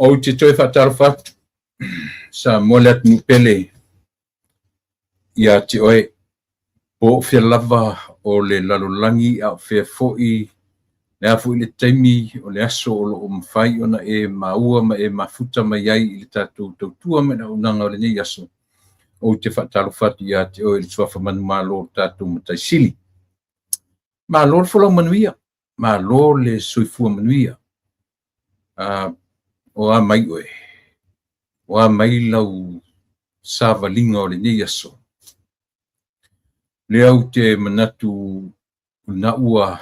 Ou te toe faatalofa atu Samoa le atunuu pele ia te oe, po o fea lava o le lalolagi a o fea foi le a foi le taimi o le aso o lo o mafai ona e maua ma e mafuta mai ai i le tatou tautua ma le auaunaga o lenei aso. Ou te faatalofa atu ia te oe i le suafa manumalo o le tatou Matai Sili. Malo le folau manuia, malo le soifua manuia. O a mai oe? O a mai lau savaliga o lenei aso? Lea ou te manatu na ua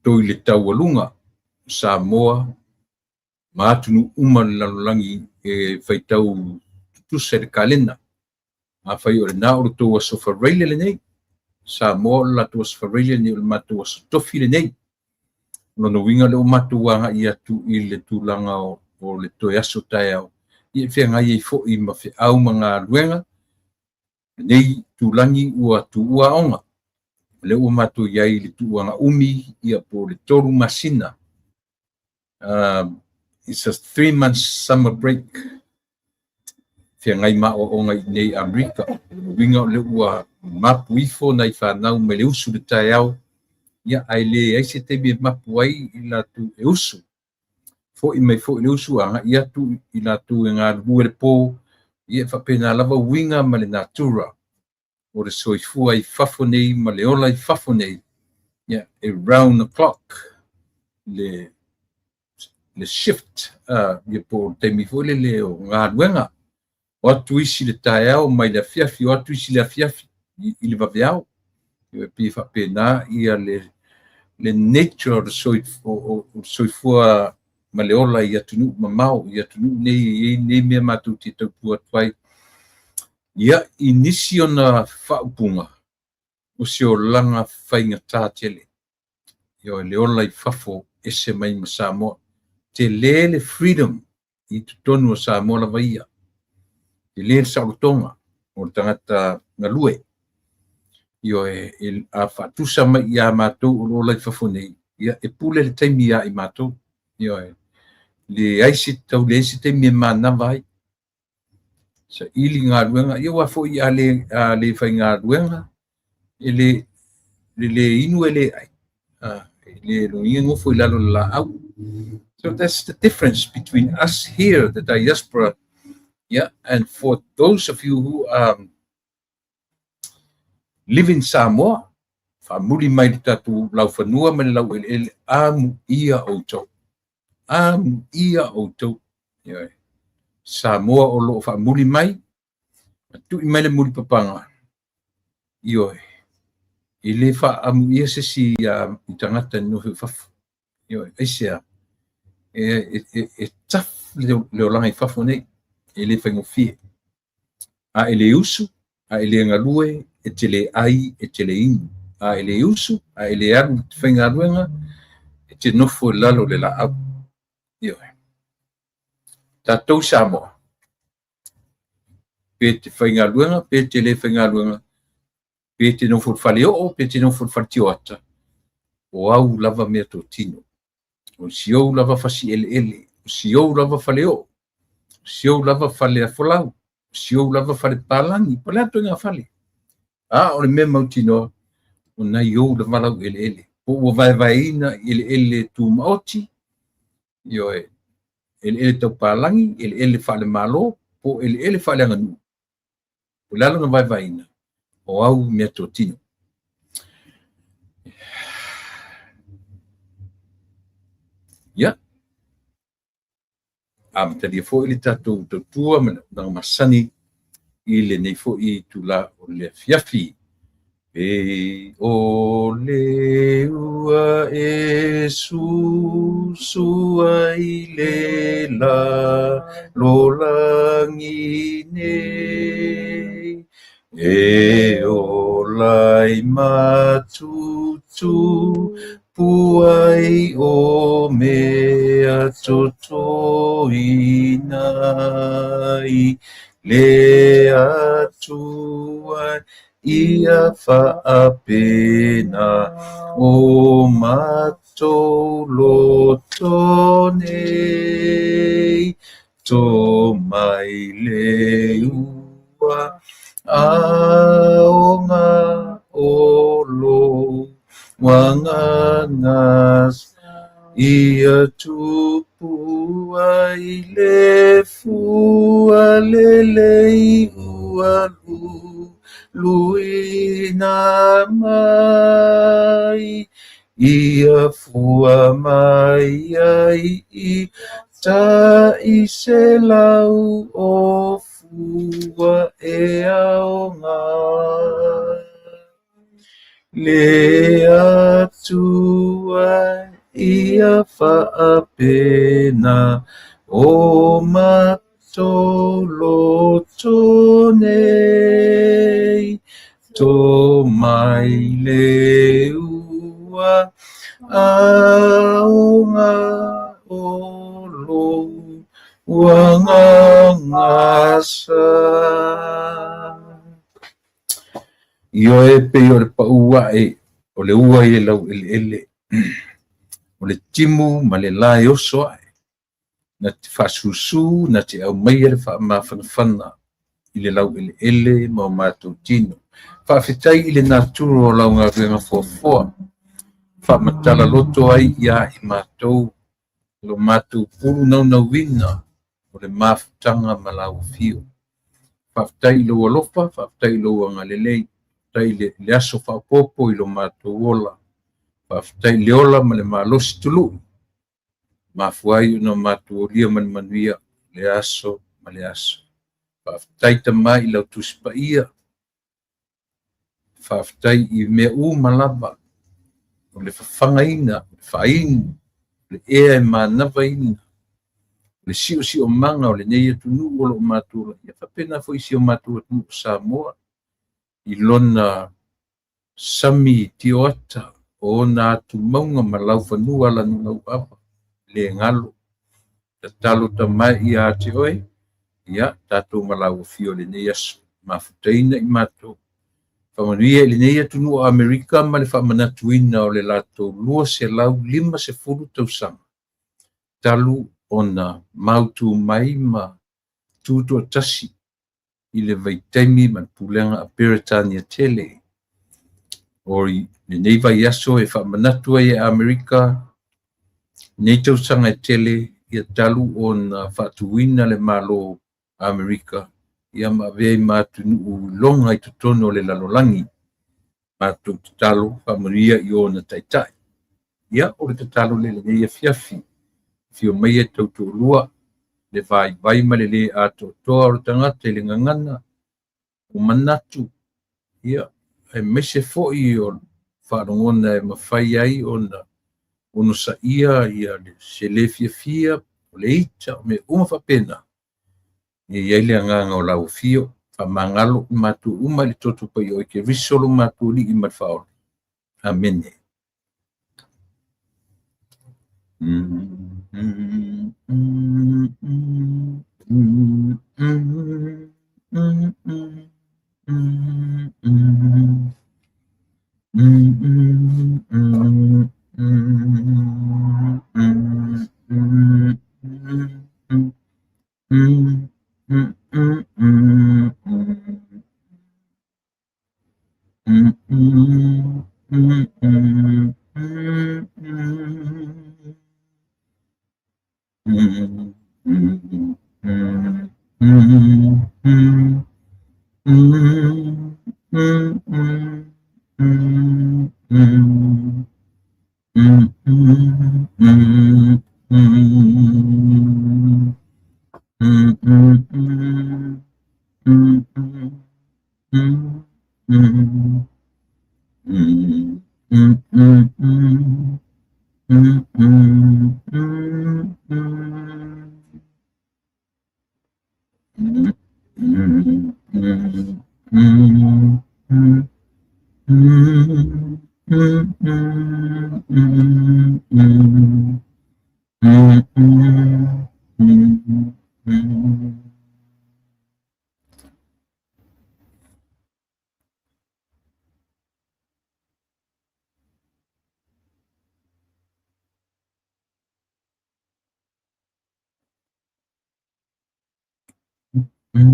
toi le taualuga o Samoa ma atunuu uma o le lalolagi e faitau tutusa i le kalena. Afai o lena o le tou aso faraile lenei, Samoa o le latou aso faraile lenei, o le matou aso tofi lenei. O lona uiga lea ua matou agai atu i le tulaga o le toe aso taeao, ia e feagai ai foi ma feau ma galuega. Lenei itulagi ua tuua aoga, o lea ua matou i ai i le tuuaga umi, ia po o le 3 masina. It's a 3 months summer break. Feagai ma aoaoga i inei i Amerika. O lona uiga o lea ua mapu ifo nai fanau mai le usu i le taeao, ia ae leai se taimi e mapu ai i latou e usu. Foi mai foi le usu agai atu i latou e galulue le po, ia e faapena lava uiga ma le natura o le soifua i fafo nei ma le ola i fafo nei, ia e round the clock le shift, ia po o le taimi foi lele o galuega. O atu isi le taeao mai le afiafi, o atu isi le afiafi i le vaveao. E pei e faapena ia le nature o le soifua ma le ola i atunuu mamao, i atunuu nei e i ai nei mea matou te tautua atu ai. Ia, i nisi ona faaupuga, o se olaga faigata tele. Ioe, le ola i fafo ese mai ma Samoa. Tele le freedom i totonu o Samoa lava ia. Tele le saolotoga o le tagata galue. Ioe, a faatusa mai ia matou o lo o ola i fafo nei, ia e pule le taimi ia i matou. Ioe, leai se tau leai se taimi e manava ai. Saili galuega, ia aua foi a le faigaluega, e le inu e le ai. E le logia nofo i lalo o le laau. So that's the difference between us here, the diaspora, yeah, and for those of you who live in Samoa, faamuli mai le tatou laufanua ma le laueleele, amuia outou. Amuia outou. Yeah. Samoa o loo faamuli mai, ma tui mai le mulipapaga, ioe, e le faaamuia se isi i tagata e nofo i fafo. Ioe, aisea, e tough le olaga i fafo nei, e le faigofie. A e le usu, a e le galue, e te le ai, e te le inu. A e le usu, a e le alu i te faigaluega, e te nofo i lalo o le laau. Ioe. Tatou Samoa, pe te faigaluega, pe te le faigaluega, pe te nofo i le faleoo, pe te nofo i le faletioata, o au lava mea totino. O si ou lava fasi eleele, o si ou lava faleoo, o si ou lava fale afolau, o si ou lava fale palagi, po o le a ituaiga fale. A o le mea mautinoa, o nai ou lava lau eleele. Po ua vaevaeina i eleele tumaoti, ioe, eleele tau palagi, eleele faale-Malo, po o eleele faaleaganuu. O le a lona vaevaeina, o au mea totino. Ia, amatalia foi le tatou tautua ma le auaunaga masani i lenei foi itula o le afiafi. E o le ua e susu ai le lalolagi nei, e ola ai ma tutupu ai o mea. Ia totoina i le Atua ia faapena o matou loto nei to mai le ua aoga o lou agaga ia tupu ai le fua lelei ua luluina mai ia fua mai ai i tai 100 o fua e aoga le Atua ia faapena o matou loto nei to mai le ua aoga o lou agaga sa. Ioe pei o le pau ae o le ua i le laueleele, o le timu ma le la e oso ae, na te faasusu na te aumaia le faamafanafana i le laueleele ma o matou tino. Faafetai i le natura o lau galuega foafoa, faamatala loto ai ia i matou lo matou pulu naunauina o le mafutaga ma lau afio. Faafetai i lou alofa, faafetai i lou agalelei, faafetai i le aso faaopoopo i lo matou ola, faafetai i le ola ma le malosi tului, mafua ai ona matou olia ma le manuia le aso ma le aso. Faafetai Tama i lau Tusi Paia, faafetai i mea uma lava o le fafagaina, o le faainu, o le ea e manavaina, o le siosiomaga o lenei atunuu o lo o matou ola, ia faapena foi i si o matou atunuu o Samoa, i lona sami tioata o ona atumauga ma laufanua lanulauava, le galo. Tatalo Tama ia te oe, ia tatou ma lau afio i lenei aso, mafutaina i matou. Faamanuia i lenei atunuu o Amerika ma le faamanatuina o le latou 250 tausaga talu ona mautu mai ma tutoatasi i le vaitaimi ma le pulega a Peretania tele. O lenei vaiaso e faamanatu ai e Amerika nei tausaga e tele ia talu ona faatuina le Malo Amerika ia ma avea ai ma atunuu iloga i totonu o le lalolagi. Matou tatalo faamanuia i ona taitai. Ia, o le tatalo lea i lenei afiafi. Afio mai e tautoalua le vaivai ma le le atoatoa o le tagata i le gagana, o manatu, ia, aemaise foi o faalogona e mafai ai ona onosaia ia se le fiafia, o le ita, o mea uma faapena. Ia i ai le agaga o lau afio, faamagalo i matou uma i le toto paia o Keriso lo matou Alii ma le Faaola. Amene. Ou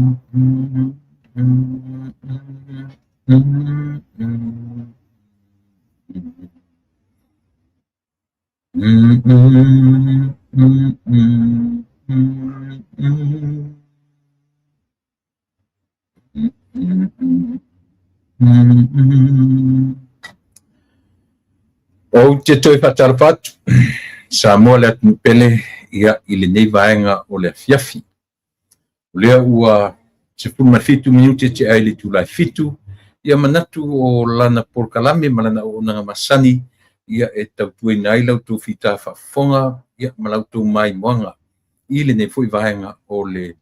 te toe faatalofa atu, Samoa le atunuu pele, ia i lenei vaega o le afiafi. O lea ua 17 minute tea i le itula e 7, ia manatu o lana polokalame ma lana auaunaga masani ia e tautuaina ai la outou fita faafofoga ia ma la outou maimoaga i lenei foi vaega o le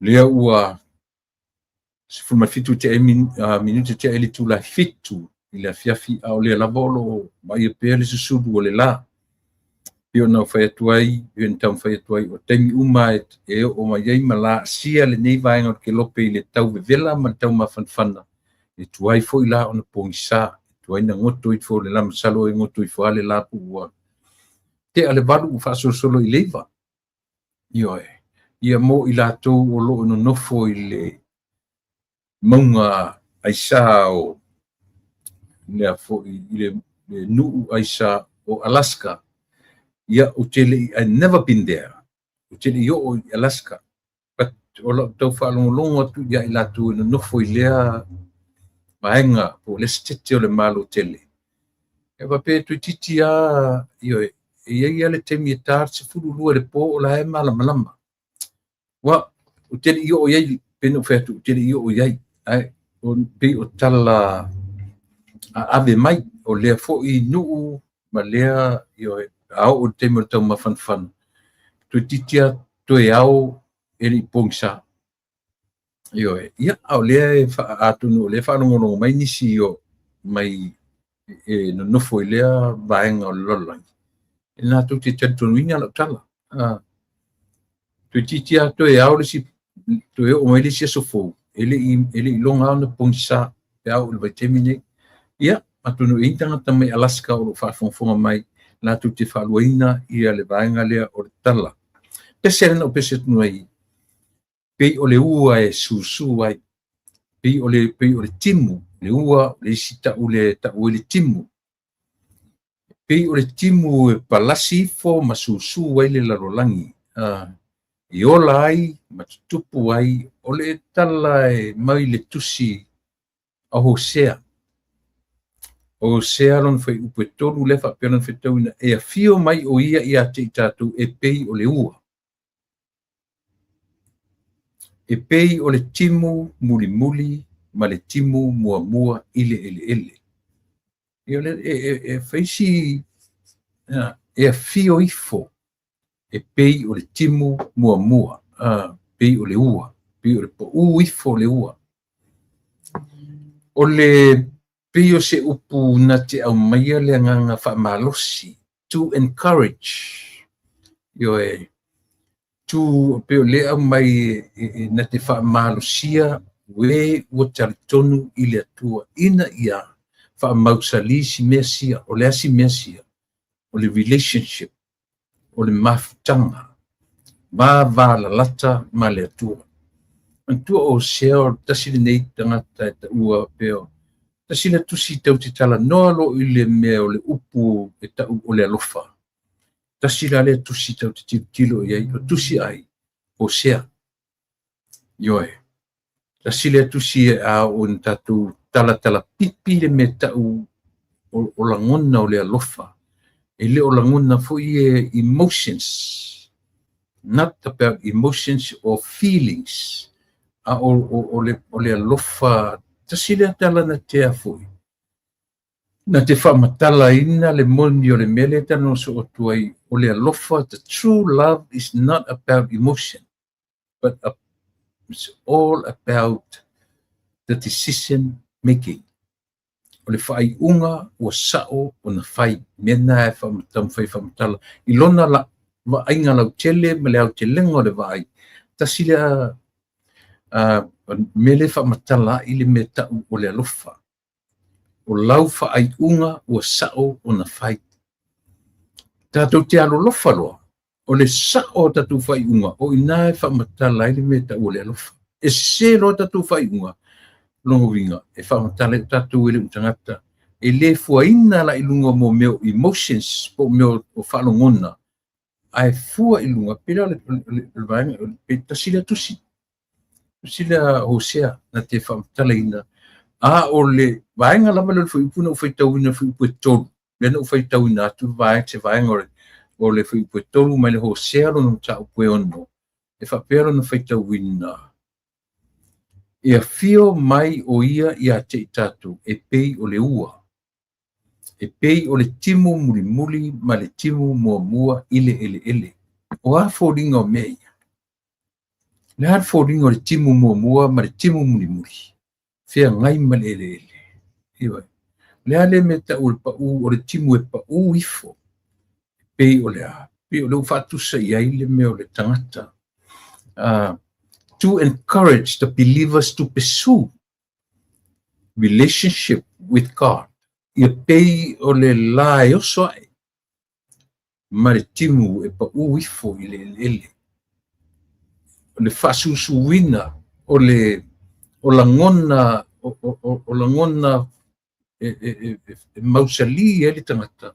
lea ua 17 tea minute tea i le itula e 7 i le afiafi, a o lea lava o lo o vaaia pea le susulu o le la. Pei ona fai atu ai, pei ona taumafai atu ai, o taimi uma e oo mai ai ma laasia lenei vaega o le kelope i le tau vevela ma le tau mafanafana, e tuai foi la ona pogisa, e tuai na goto ifo le la, masalo e goto ifo lava le la po ua tea le 8 ua faasolosolo i le 9. Ioe, ia mo i latou o lo o nonofo i le mauga aisa o lea foi i le nuu aisa o Alaska. Ia, ou te le i, I never been there. Ou te le i oo i Alaska. But o lau tau faalogologo atu ia i latou e nonofo i lea vaega po o le setete o le Malo tele. E faapea toeitiiti lava, ioe, e i ai lava le taimi e ta le 12 i le po o la e malamalama. Ua, ou te le i oo i ai, pei ona ou fai atu, ou te le i oo i ai. Ae pei o tala ave mai o lea foi nuu ma lea, ioe, a oo i le taimi o le taumafanafana, toeitiiti lava toe ao e le i pogisa. Ioe, ia, a o lea e atonu o lea e faalogologo mai nisi o mai e nonofo i lea vaega o le lalolagi, e latou te talitonuina lau tala. Toeitiiti lava toe ao le isi, toe oo mai le isi aso fou, e le i iloga lava ona pogisa pe a oo i le vaitaimi nei. Ia, atonu e i ai tagata mai Alaska o lo o faafogafoga mai, latou te faaluaina ia le vaega lea o le tala. Pese lea na ou pese atu ai, pei o le ua e susu ai, pei o le timu, le ua, le isi tau le tau ai le timu. Pei o le timu e palasi ifo ma susu ai le lalolagi, e ola ai ma tutupu ai, o le tala e mai le tusi a Hosea. O Hosea lona fuaiupu e 3 lea faapea lona faitauina, e afio mai o ia ia te i tatou e pei o le ua. E pei o le timu mulimuli ma le timu muamua i le eleele. E fai si e afio ifo e pei o le timu muamua, pei o le ua, pei o le pau ifo o le ua. O le pei o se upu na te aumaia le agaga faamalosi, to encourage. Ioe, to pei o le aumai na te faamalosia we ua talitonu i le Atua ina ia faamausali si mea sia, o le a si mea sia, o le relationship, o le mafutaga, vavalalata ma le Atua. Manatua o Hosea o tasi lenei tagata e taua pea, tasi le tusi tau te talanoa loa i le mea o le upu e tau o le alofa. Tasi la lea tusi tau te tilotilo i ai, o tusi ai, Hosea. Ioe, tasi lea tusi e a o na tatou talatala pipi le mea tau o lagona o le alofa. E le o lagona foi e emotions, not about emotions or feelings, a o le alofa, tasi lea tala na tea foi. Na te faamatalaina le moni o le mea lea talanoa soo atu ai, o le alofa, the true love is not about emotion, but it's all about the decision making. O le faaiuga ua sao o na fai, mea na e taumafai faamatala. I lona la vaaiga lautele ma le aotelega o le vaai, tasi lea mea lea faamatala ai le mea tau o le alofa. O lau faaiuga ua sao o na fai. Tatou te alolofa loa, o le sao o tatou faaiuga, o ina e faamatala ai le mea tau o le alofa. E sese loa tatou faaiuga, lona uiga, e faamatala ai o tatou e le o ni tagata. E le fuaina la i luga o mea o emotions po o mea o faalogona, ae fua i luga, pei la o le vaega, pe tasi lea tusi, tusi lea Hosea na te faamatalaina. A o le vaega lava lea o le fuaiupu na ou faitauina, le fuaiupu e 3, lea na ou faitauina atu vaega, se vaega o le fuaiupu e 3 mai le Hosea lona mataupu e 6, e faapea lona faitauina, e afio mai o ia ia te i tatou e pei o le ua, e pei o le timu mulimuli ma le timu muamua i le eleele. O a foliga o mea ia? Le a le foliga o le timu muamua ma le timu mulimuli? Feagai ma le eleele. Ioe. Le a le mea tau o le pau, o le timu e pau ifo, pei o le a? Pei o le ua faatusa i ai le mea o le tagata. To encourage the believers to pursue relationship with God. Ia pei o le la e oso ae ma le timu e pau ifo i le eleele. O le faasusuina o le o lagona o lagona e mausali ai le tagata,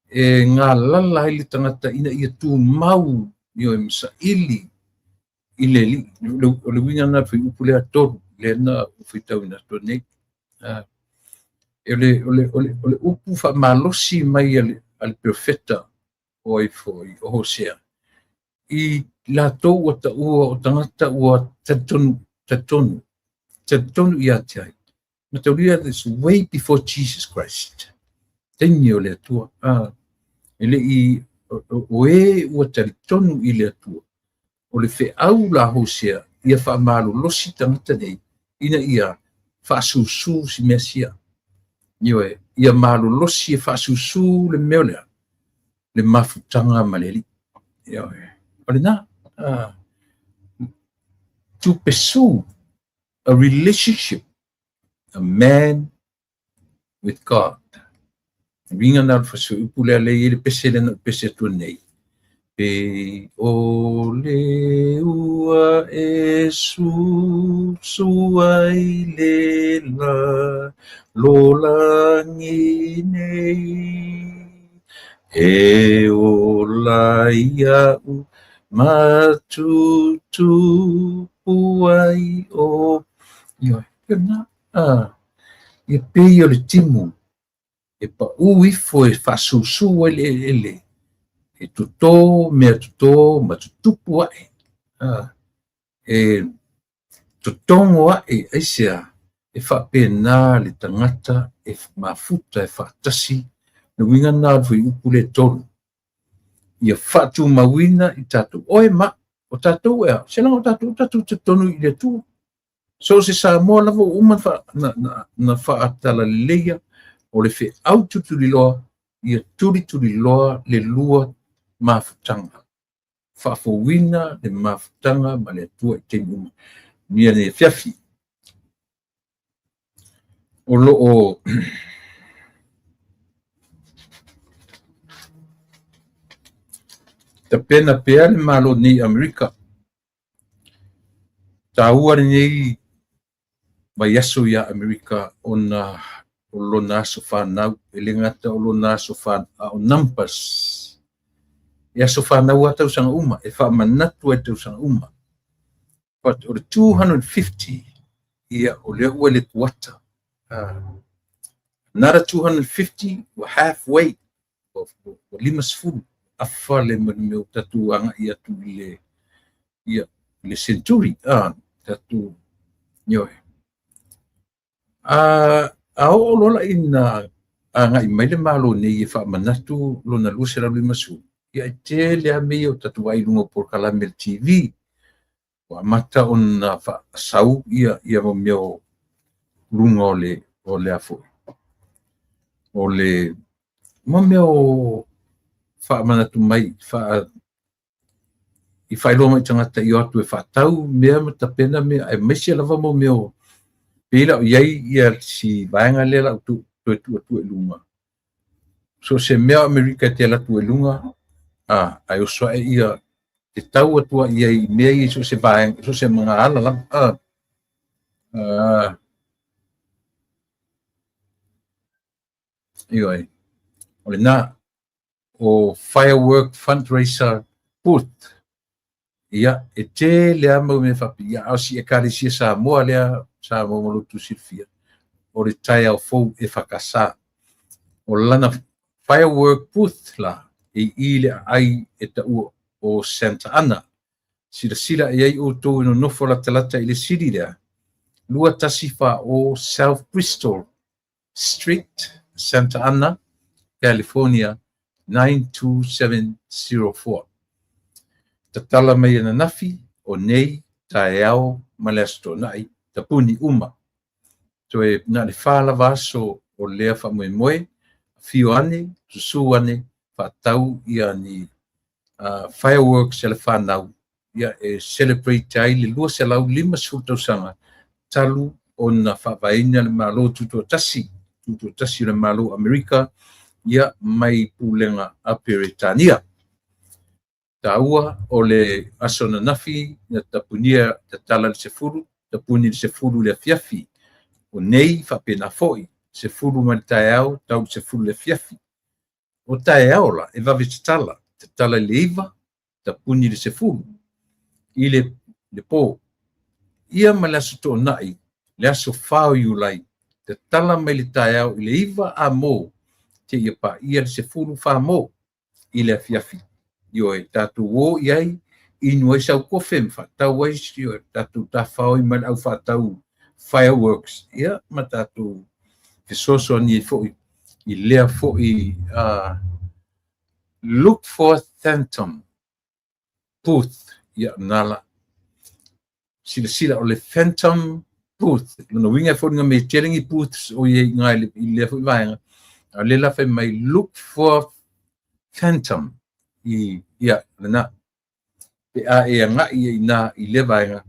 e galala ai le tagata ina ia tumau ioe masaili i le Alii. O le uiga lena o le fuaiupu lea 3, lea na ou faitauina atu nei. O le upu faamalosi mai a le perofeta o ai foi o Hosea, i latou ua taua o tagata ua talitonu, talitonu, talitonu ia te ai. Mataulia, this way before Jesus Christ. Taimi o le Atua. E le i o e ua talitonu i le Atua. O le feau la Hosea, ia faamalolosi tagata nei, ina ia faasusu si mea sia. Ioe, ia malolosi e faasusu le mea lea, le mafutaga ma le Alii. Ioe, o lena, to pursue a relationship, a man with God. Uiga na o le fuaiupu lea lea i le pese lea na ou pese atu nei. Pei o le ua e susu ai le la lalolagi nei. E ola ia'u ma tutupu ai o. Ioe, pena, ia pei o le timu e pau ifo e faasusu ai le eleele, e toto mea toto ma tutupu ae, e totogo ae aisea, e faapena le tagata e mafuta e faatasi. Le uiga lena o le fuaiupu le 3, ia faatumauina i tatou oe ma o tatou ea, se laga o tatou, tatou talitonu i le Atua. So se Samoa lava ua uma na faatalaleia o le feau tulituliloa, ia tulituliloa le lua mafutaga. Faafouina le mafutaga ma le Atua i taimi uma. Nia nei afiafi. O lo o tapena pea le Malo nei Amerika. Taua lenei vaiaso ia Amerika ona o lona aso whanau, e le gata o lona aso whanau, a o numbers. E aso whanau a tausaga uma, e whaamanatu ai tausaga uma. But o le 250, ia o lea ua le kuata. Another 250, ua halfway, ua 50, afa le mea o tatou agai atu i le, ia, le century, tatou, ioe. A oo loa la ina agai mai le Malo nei e faamanatu lona 250, ia e tele a mea ia o tatou vaai i luga o polokalame le TV. Ua amata ona faasau ia mea o luga o le o le a foi. O le mea o faamanatu mai i faailoa mai tagata i o atu e faatau mea ma tapena mea, aemaise lava mo mea o pei la o i ai ia si vaega lea la ou toe tuu atu i luga. So se mea o Amerika e te alu atu i luga, ae oso ae ia te tau atu ai i ai i mea ia i so o se vaega, so o se magaala lava. Ioe, o lena, o Firework Fundraiser Booth. Ia, e tele lava mau mea faapea, ia, a o si Ekalesia Samoa lea, Samoa ma lo outou silafia, o le taeao fou EFKS. O lana firework booth la, e i i le aai e taua o Santa Ana. Silasila i ai outou e nonofo latalata i le sili lea, 214 South Bristol Street, Santa Ana, California 92704. Tatala mai ananafi, o nei, taeao ma le Aso Toonai, tapuni uma. Toe na o le fa lava aso o lea faamoemoe, afio ane, susu ane, faatau ia ni fireworks a le fanau ia e celebrate ai le 250 tausaga talu ona faavaeina le Malo Tutoatasi, Tutoatasi o le Malo o Amerika ia mai pulega a Peretania. Taua o le aso ananafi na tapunia tatala i le 10, tapuni i le 10 i le afiafi. O nei faapena foi, 10 mai le taeao tau i le 10 i le afiafi. O taeao la e vave tatala, tatala i le 9, tapuni i le 10 i le po. Ia ma le Aso Toonai, le aso 4 o Iulai, tatala mai le taeao i le 9 amo seia paia le 10 famo i le afiafi. Ioe, tatou o i ai, inu ai sau kofe ma faatau ai, ioe, tatou tafao ai ma le au faatau fireworks, ia, ma tatou fesoasoani ai foi i lea foi look for phantom booth, ia, na la. Silasila o le phantom booth, lona uiga e foliga mai e tele ni booths o i ai i ina i lea foi vaega, a o lea la fai mai look for phantom i, ia, lena. Pe a e agai ai i ina i lea vaega,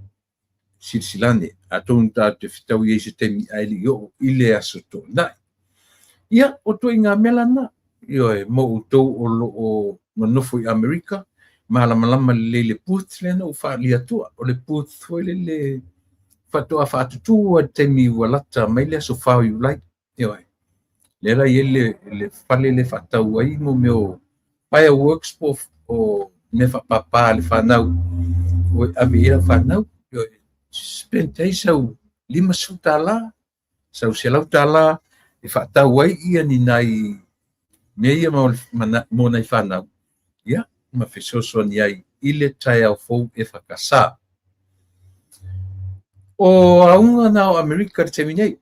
silasila ane, atonu tatou te fetau i ai i se taimi ae le i oo i le Aso Toonai. Ia, o ituaiga mea la na, ioe, mo outou o lo o nonofo i Amerika, malamalama lelei i le booth lea na ou faaalia atua. O le booth foi lele faatoa faatutu lava i le taimi ua lata mai le aso 4 o Iulai. Ioe. Lea la e i ai le fale lea e faatau ai mo mea o fireworks po o mea faapapa a le fanau o e ave i ai lau fanau. Ioe. Spend ai sau $50, sau $100 e faatau ai ia ni nai mea ia mo nai fanau, ia, ma fesoasoani ai i le taeao fou EFKS. O auga na o Amerika i le taimi nei.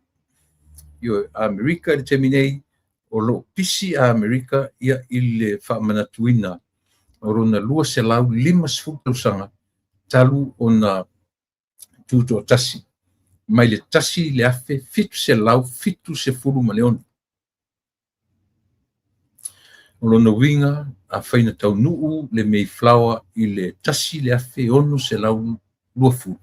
Ioe, Amerika i le taimi nei, o lo o pisi a Amerika ia i le faamanatuina o lona 250 tausaga talu ona tutoatasi mai le 1776. O lona uiga, afai na taunuu le Mayflower i le 1620,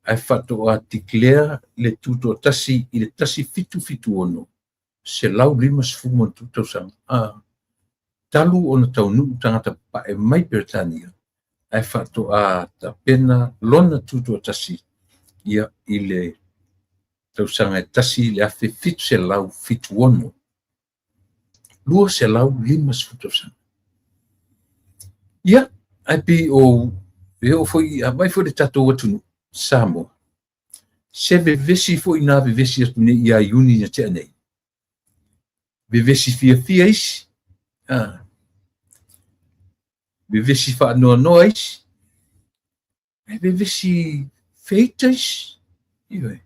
ae faatoa declare le tutoatasi i le 1776, 150 tausaga, a, talu ona taunuu tagata papae mai Peretania, ae faatoa tapena lona tutoatasi ia i le tausaga e 1776. 250 tausaga. Ia, ae pei o e oo foi, a vaai foi le tatou atunuu, Samoa, se vevesi foi na vevesi atu nei ia Iuni na tea nei. Vevesi fiafia isi, a, vevesi faanoanoa isi, ae vevesi feita isi. Ioe.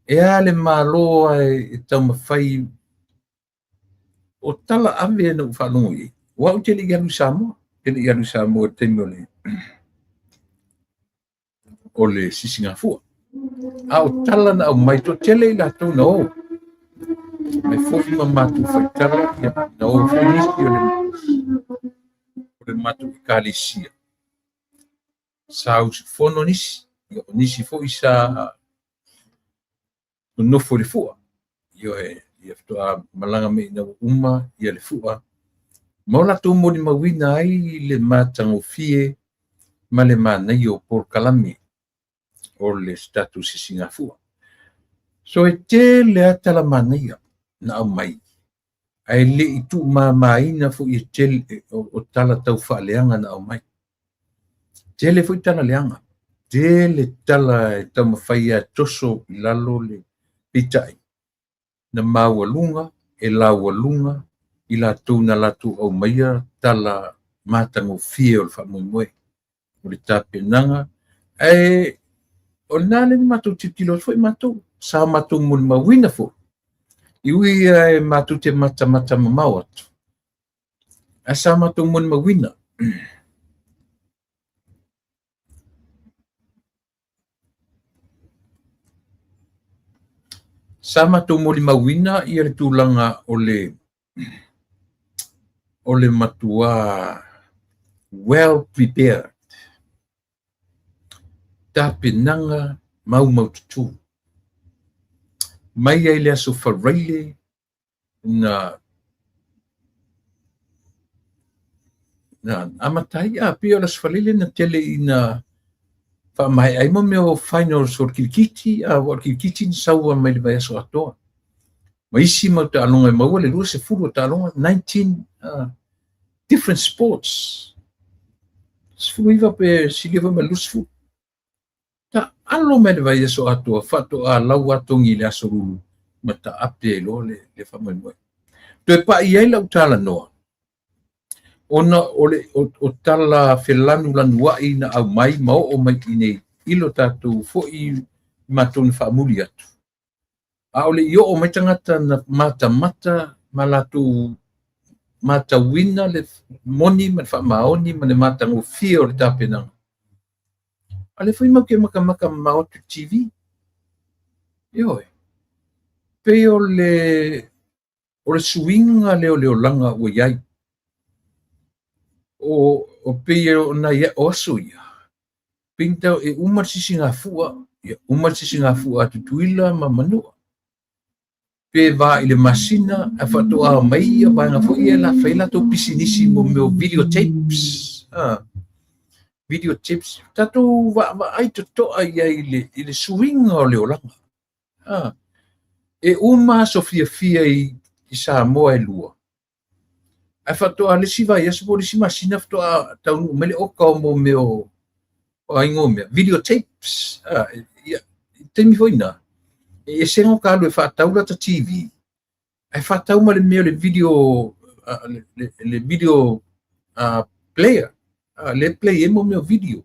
E a le Malo ae e taumafai o tala ave na ou faalogo i ai. O au ou te le i alu i Samoa, te le i alu i Samoa i le taimi o le sisigafua. A o tala na aumai, toatele i latou na o. Mai foi ma matou faitala, ia, na o foi nisi o le matou ekalesia. Sa usufono nisi, ia, o nisi foi sa nonofo i le fua. Ioe, ia faatoa malaga mai ina ua uma ia le fua. Ma o latou molimauina ai le matagofie. ma le manaia o polokalame o le tatou sisigafua. So e tele lava tala manaia na aumai, ae le i tuumamaina foi e tele o tala tau faaleaga na aumai. Tele foi tala leaga, tele tala e taumafai e toso i lalo le peitai, na maualuga e laualuga i latou na latou aumaia tala matagofie o le faamoemoe o le tapenaga. Ae o lena lea na matou tilotilo atu foi matou, sa matou molimauina foi, e ui lava e matou te matamata mamao atu, ae sa matou molimauina. Sa matou molimauina ia le tulaga o le matua well prepared, tapenaga maumaututu. Mai ai le Aso Faraile na amata ai, pei o le Aso Faraile na tele ina faamaea ai mo mea o finals o le kirikiti, aua o le kirikiti na sau mai le vaiaso atoa. Ma isi mau taaloga e maua le 20 o taaloga, 19 different sports. 19 pe silia foi ma le 20. Ta alo mai le vaiaso atoa, faatoa lau atogi i le Aso Lulu, ma taape ai loa le faamoemoe. Toe pai ai lau talanoa, ona o tala felanulanuai na aumai ma oo mai i nei, i lo tatou foi matou na faamuli atu. A o le i oo mai tagata na matamata ma latou matauina le moni ma le faamaoni ma le matagofie o le tapenaga. A le foi mau te matamata mamao atu i TV. Ioe. Pei o le suiga lea o le olaga ua i ai. O pei o nai o aso ia, pei e uma le sisigafua, ia uma le sisigafua a Tutuila ma Manua. Pe va i le masina, a faatoa mai ia vaega foi ia la fai latou pisinisi mo mea o videotapes. Videotapes. Tatou vaavaai totoa ia i le suiga o le olaga. E uma aso fiafia i Samoa e lua. Ae faatoa le isi vaiaso po o le isi masina faatoa taunuu mai le oka o mo mea o aigo mea, videotapes. Ia, taimi foi na, e ese ngo ka alu e faatau lata TV, ae faatau ma le mea o le video, le video player, le play e mo mea o video,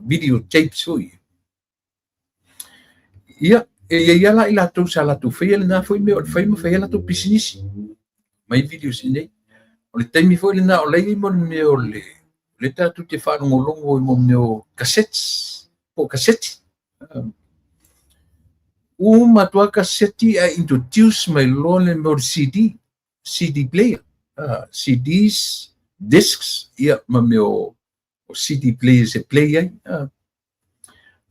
video tapes foi. Ia, e iai la i latou sa latou faia lena foi mea o le fai ma faia latou pisinisi mai videos i nei. O le taimi foi lena o lai mo le mea o le tatou te faalogologo i mo mea o cassettes, po o kaseti. Uma atu a kaseti ae introduce mai loa le mea o le CD, CD player, CDs, discs, ia ma mea o CD players e play ai.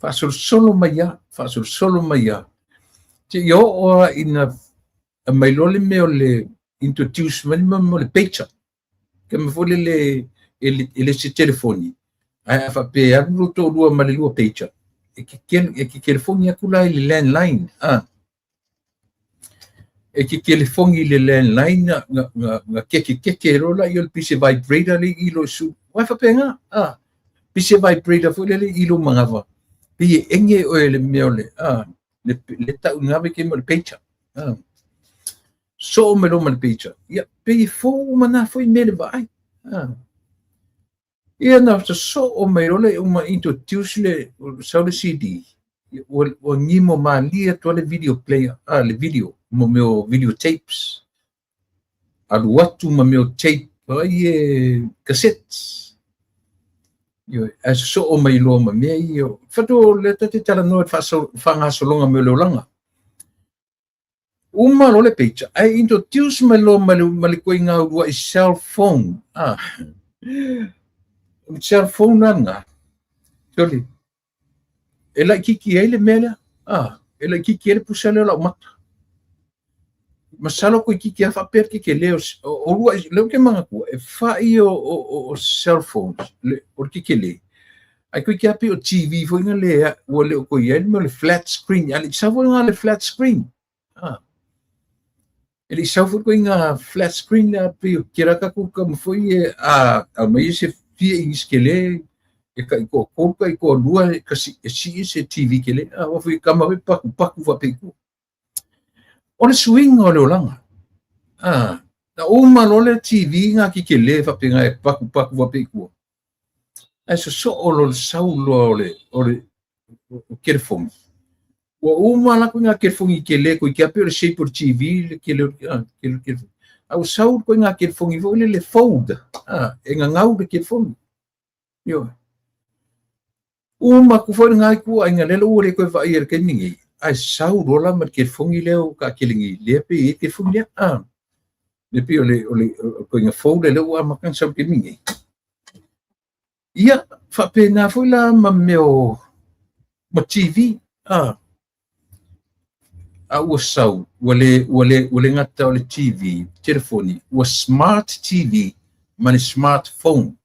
Faasolosolo mai a, faasolosolo mai a. Te ia oo a ina mai loa le mea o le introduce mai le mea o le pager. Ke ma foi le e le se telefoni. Ae a faapea e alu lo toalua ma le lua pager. E ke telefoni atu la i le landline. E ke telefoni i le landline na keke keke loa la i o le pise vibrator le i lo su. Wai faapea ngā. Pise vibrator foi le i lo mangawa. Pi e enge o le mea o le le tau ngawe ke mo le pager. So me lo ma le pager. Ia pe fo mana foi me le vai. Ia na so o me lo le uma introduce le sau le CD. Ua ngimo malia atu le video player, le video, mo mea video tapes. Alu atu ma mea tape, ai e cassettes. Ioe, ae sosoo mai loa ma mea ia. Fato le tate talanoa i faagasologa mai o le olaga. Uma loa le pager, ae introduce mai loa ma le ituaiga uluai cell phone. Cell phone la lena. Sole, e laitiiti ai le mea lea. E laitiiti ai le pusa lea o lau mata. Masalo toeitiiti lava faapea le tetele o uluai, lea ou te manatua, e fai o cell phones, o le tetele. Ai koe kia pei o TV foi nga le ua le o koe i ai le mea o le flat screen. A le i sau foi nga le flat screen. Ah. E le i sau foi koe nga flat screen a pei o kera ka ku ka foi e a a mai se fia i skele e ka i ko ko ka i ko lua e ka si e si se TV kele a wa foi kama foi paku paku fa pe ku. O le suiga o le olaga. A, na uma loa le TV nga ki ke le faapena e pakupaku faapea i tua. Ae sosoo loa le sau loa o le, o le o kelefogi. Ua uma la koiga kelefogi tele koe kia pei o le shape o le TV le kele o le, kele o le kelefogi. A ua sau le koiga kelefogi foi lele fold, a, e gagau le kelefogi. Ioe. Uma atu foi lena ituaiga lea ua le toe vaaia i le taimi nei, ae sau loa la ma le telefoni lea ua taatele nei, lea pei e i ai le telefoni lea. Ah, lea pei o le, o le, o le ituaiga fou lea, lea ua amata ona sau i le taimi nei. Ia, faapena foi la ma mea o, ma TV. Ah, a ua sau, ua le, ua le, ua le gata o le TV, telefoni, ua smart TV ma le smartphone.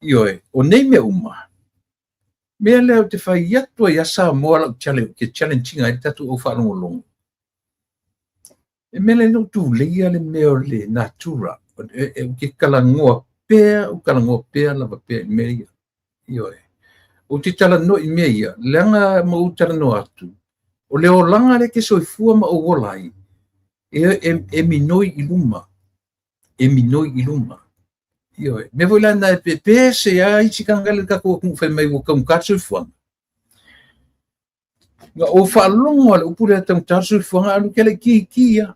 Ioe, o nei mea uma, mea lea ou te fai atu ai ia Samoa lau challenge, ke challenge ina ai le tatou au faalogologo. E mea lea ou tuleia le mea o le natura, e, e, ou te talanoa pea, ou talanoa pea lava pea i mea ia. Ioe. Ou te talanoa i mea ia, leaga ma ou talanoa atu, o le olaga lea e te soifua ma ou ola ai, e, e, e minoi i luma. E minoi i luma. Ioe. Mea foi la na e pepese a isi tagata le tatou atunuu fai mai ua taugata le soifuaga. Na ou faalogo a le upu lea taugata le soifuaga alu ke le ki ki ia.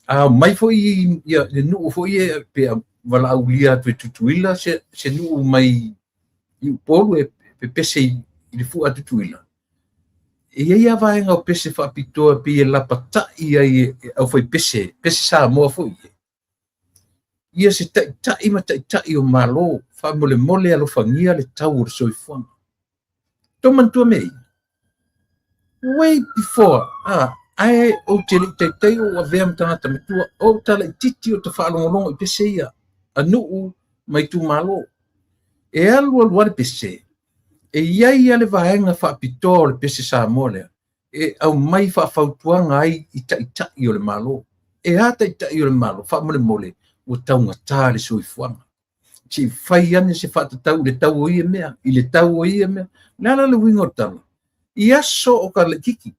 A mai foi ia le nuu foi e pe valaaulia atu e Tutuila se se nuu mai i Upolu e pepese i le fua a Tutuila. E i ai a vaega o pese faapitoa pei e lapata'i ai e aufaipese, pese Samoa foi ia. Ia se taitai ma taitai o Malo, faamolemole alofagia le tau o le soifuaga. Tou manatua mea ia? Way before, ah, ae ou te le i taitai ou avea ma tagata matua, o ou talaititi o ta faalogologo i pese ia, a nuu ma itumalo. E alu alu lava le pese, e i ai lava le vaega faapitoa o le pese Samoa lea e aumai faafautuaga ai i taitai o le Malo. E a taitai o le Malo? Faamolemole, ua taugata le soifuaga. Se i fai ane se faatatau i le tau o ia mea, i le tau o ia mea. O le a la le uiga o le tala? I aso o ka laitiiti,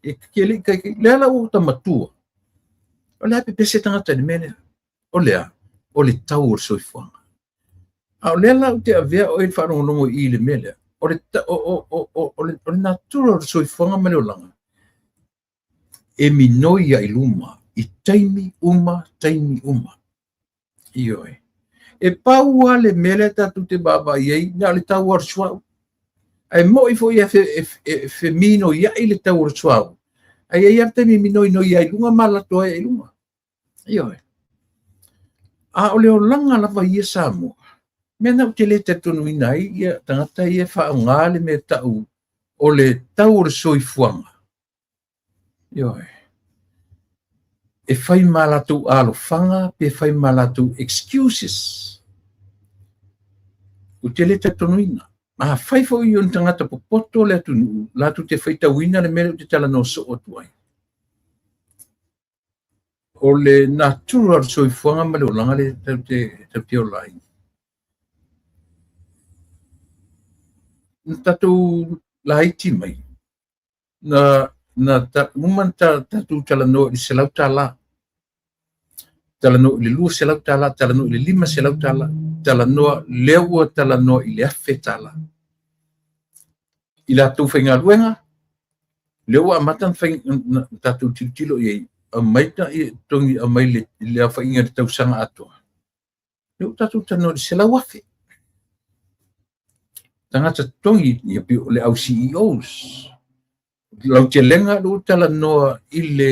e ke le i taitai, lea la ua ta matua. O le a pepese tagata i le mea lea? O le a? O le tau o le soifuaga. A o lea la ou te avea oe i le faalogologo i i le mea lea, o le, o, o, o, o, o le, o le natura o le soifuaga ma le olaga, e minoi ai luma i taimi uma, taimi uma. Ioe. E pau lava le mea lea tatou te vaavaai ai, na o le tau o le suauu. Ae moi foi e, e, e feminoiai le tau o le suauu. Ae i ai lava le taimi e minoinoi ai i luga ma alu atu ai i luga. Ioe. A o le olaga lava ia Samoa, mea na ou te le talitonuina ai ia tagata ia e faaaoga le mea tau o le tau o le soifuaga. Ioe. E fai ma latou alofaga pe fai ma latou excuses. Ou te le talitonuina. Afai foi o ni tagata popoto le atunuu, latou te faitauina le mea lea ou te talanoa soo atu ai. O le natura o le soifuaga ma le olaga lea tatou te, tatou te ola ai. Na tatou laiti mai, na, na ta, uma na ta, tatou talanoa i le $100, talanoa i le $200, talanoa i le $500, talanoa, lea ua talanoa i le $1,000. I latou faigaluega, lea ua amata ona fai, na tatou tilotilo i ai, aumai totogi, aumai le, le aofaiga i le tausaga atoa. Lea ua tatou talanoa i le 100,000. Tagata totogi, ia pei o le au CEOs. Lautelega lea ua talanoa i le,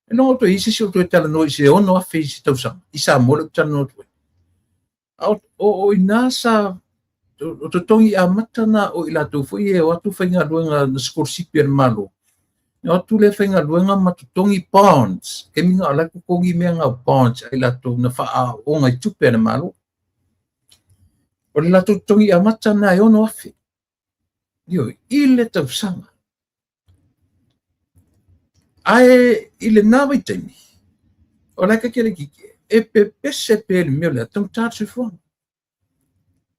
e logo toe i se isi o toe talanoa i se 6,000 i se tausaga, i Samoa lea ou te talanoa atu ai. A o, o, o ina sa o totogi amata na o i latou foi e o atu faigaluega na sikolasipi a le Malo. Na o atu lea faigaluega ma totogi bonds. Taimi na o la e totogi mea na o bonds a i latou na faaaooga i tupe a le Malo. O le latou totogi amata lena e 6,000. Ioe, i le tausaga. Ae i lena vaitaimi, o la e taite laitiiti, e pepese pea i le mea o le a taugata le soifuaga.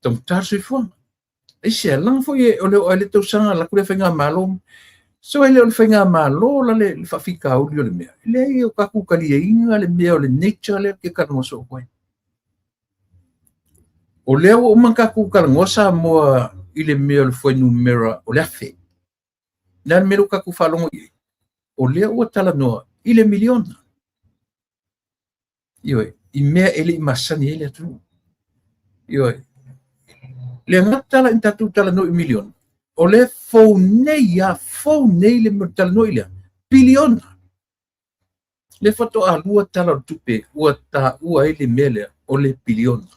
Taugata le soifuaga. Aisea? Leaga foi o le oo lava i le tausaga alu atu lea faigamalo. So e le o le faigamalo la le faafitauli o le mea. E leai, o tatou taliaina le mea o le nature lea ou te talanoa soo atu ai. O lea ua uma ona tatou talanoa Samoa i le mea o le fuainumera o le 1,000. O le a le mea lea ua tatou faalogo i ai? O lea ua talanoa i le miliona. Ioe, i mea e le i masani ai le atunuu. Ioe. Le gata la ina tatou talanoa i miliona, o lea fou nei lava, fou nei le mea o le talanoa i le piliona. Lea faatoa lua tala o le tupe ua taua ai le mea lea o le piliona.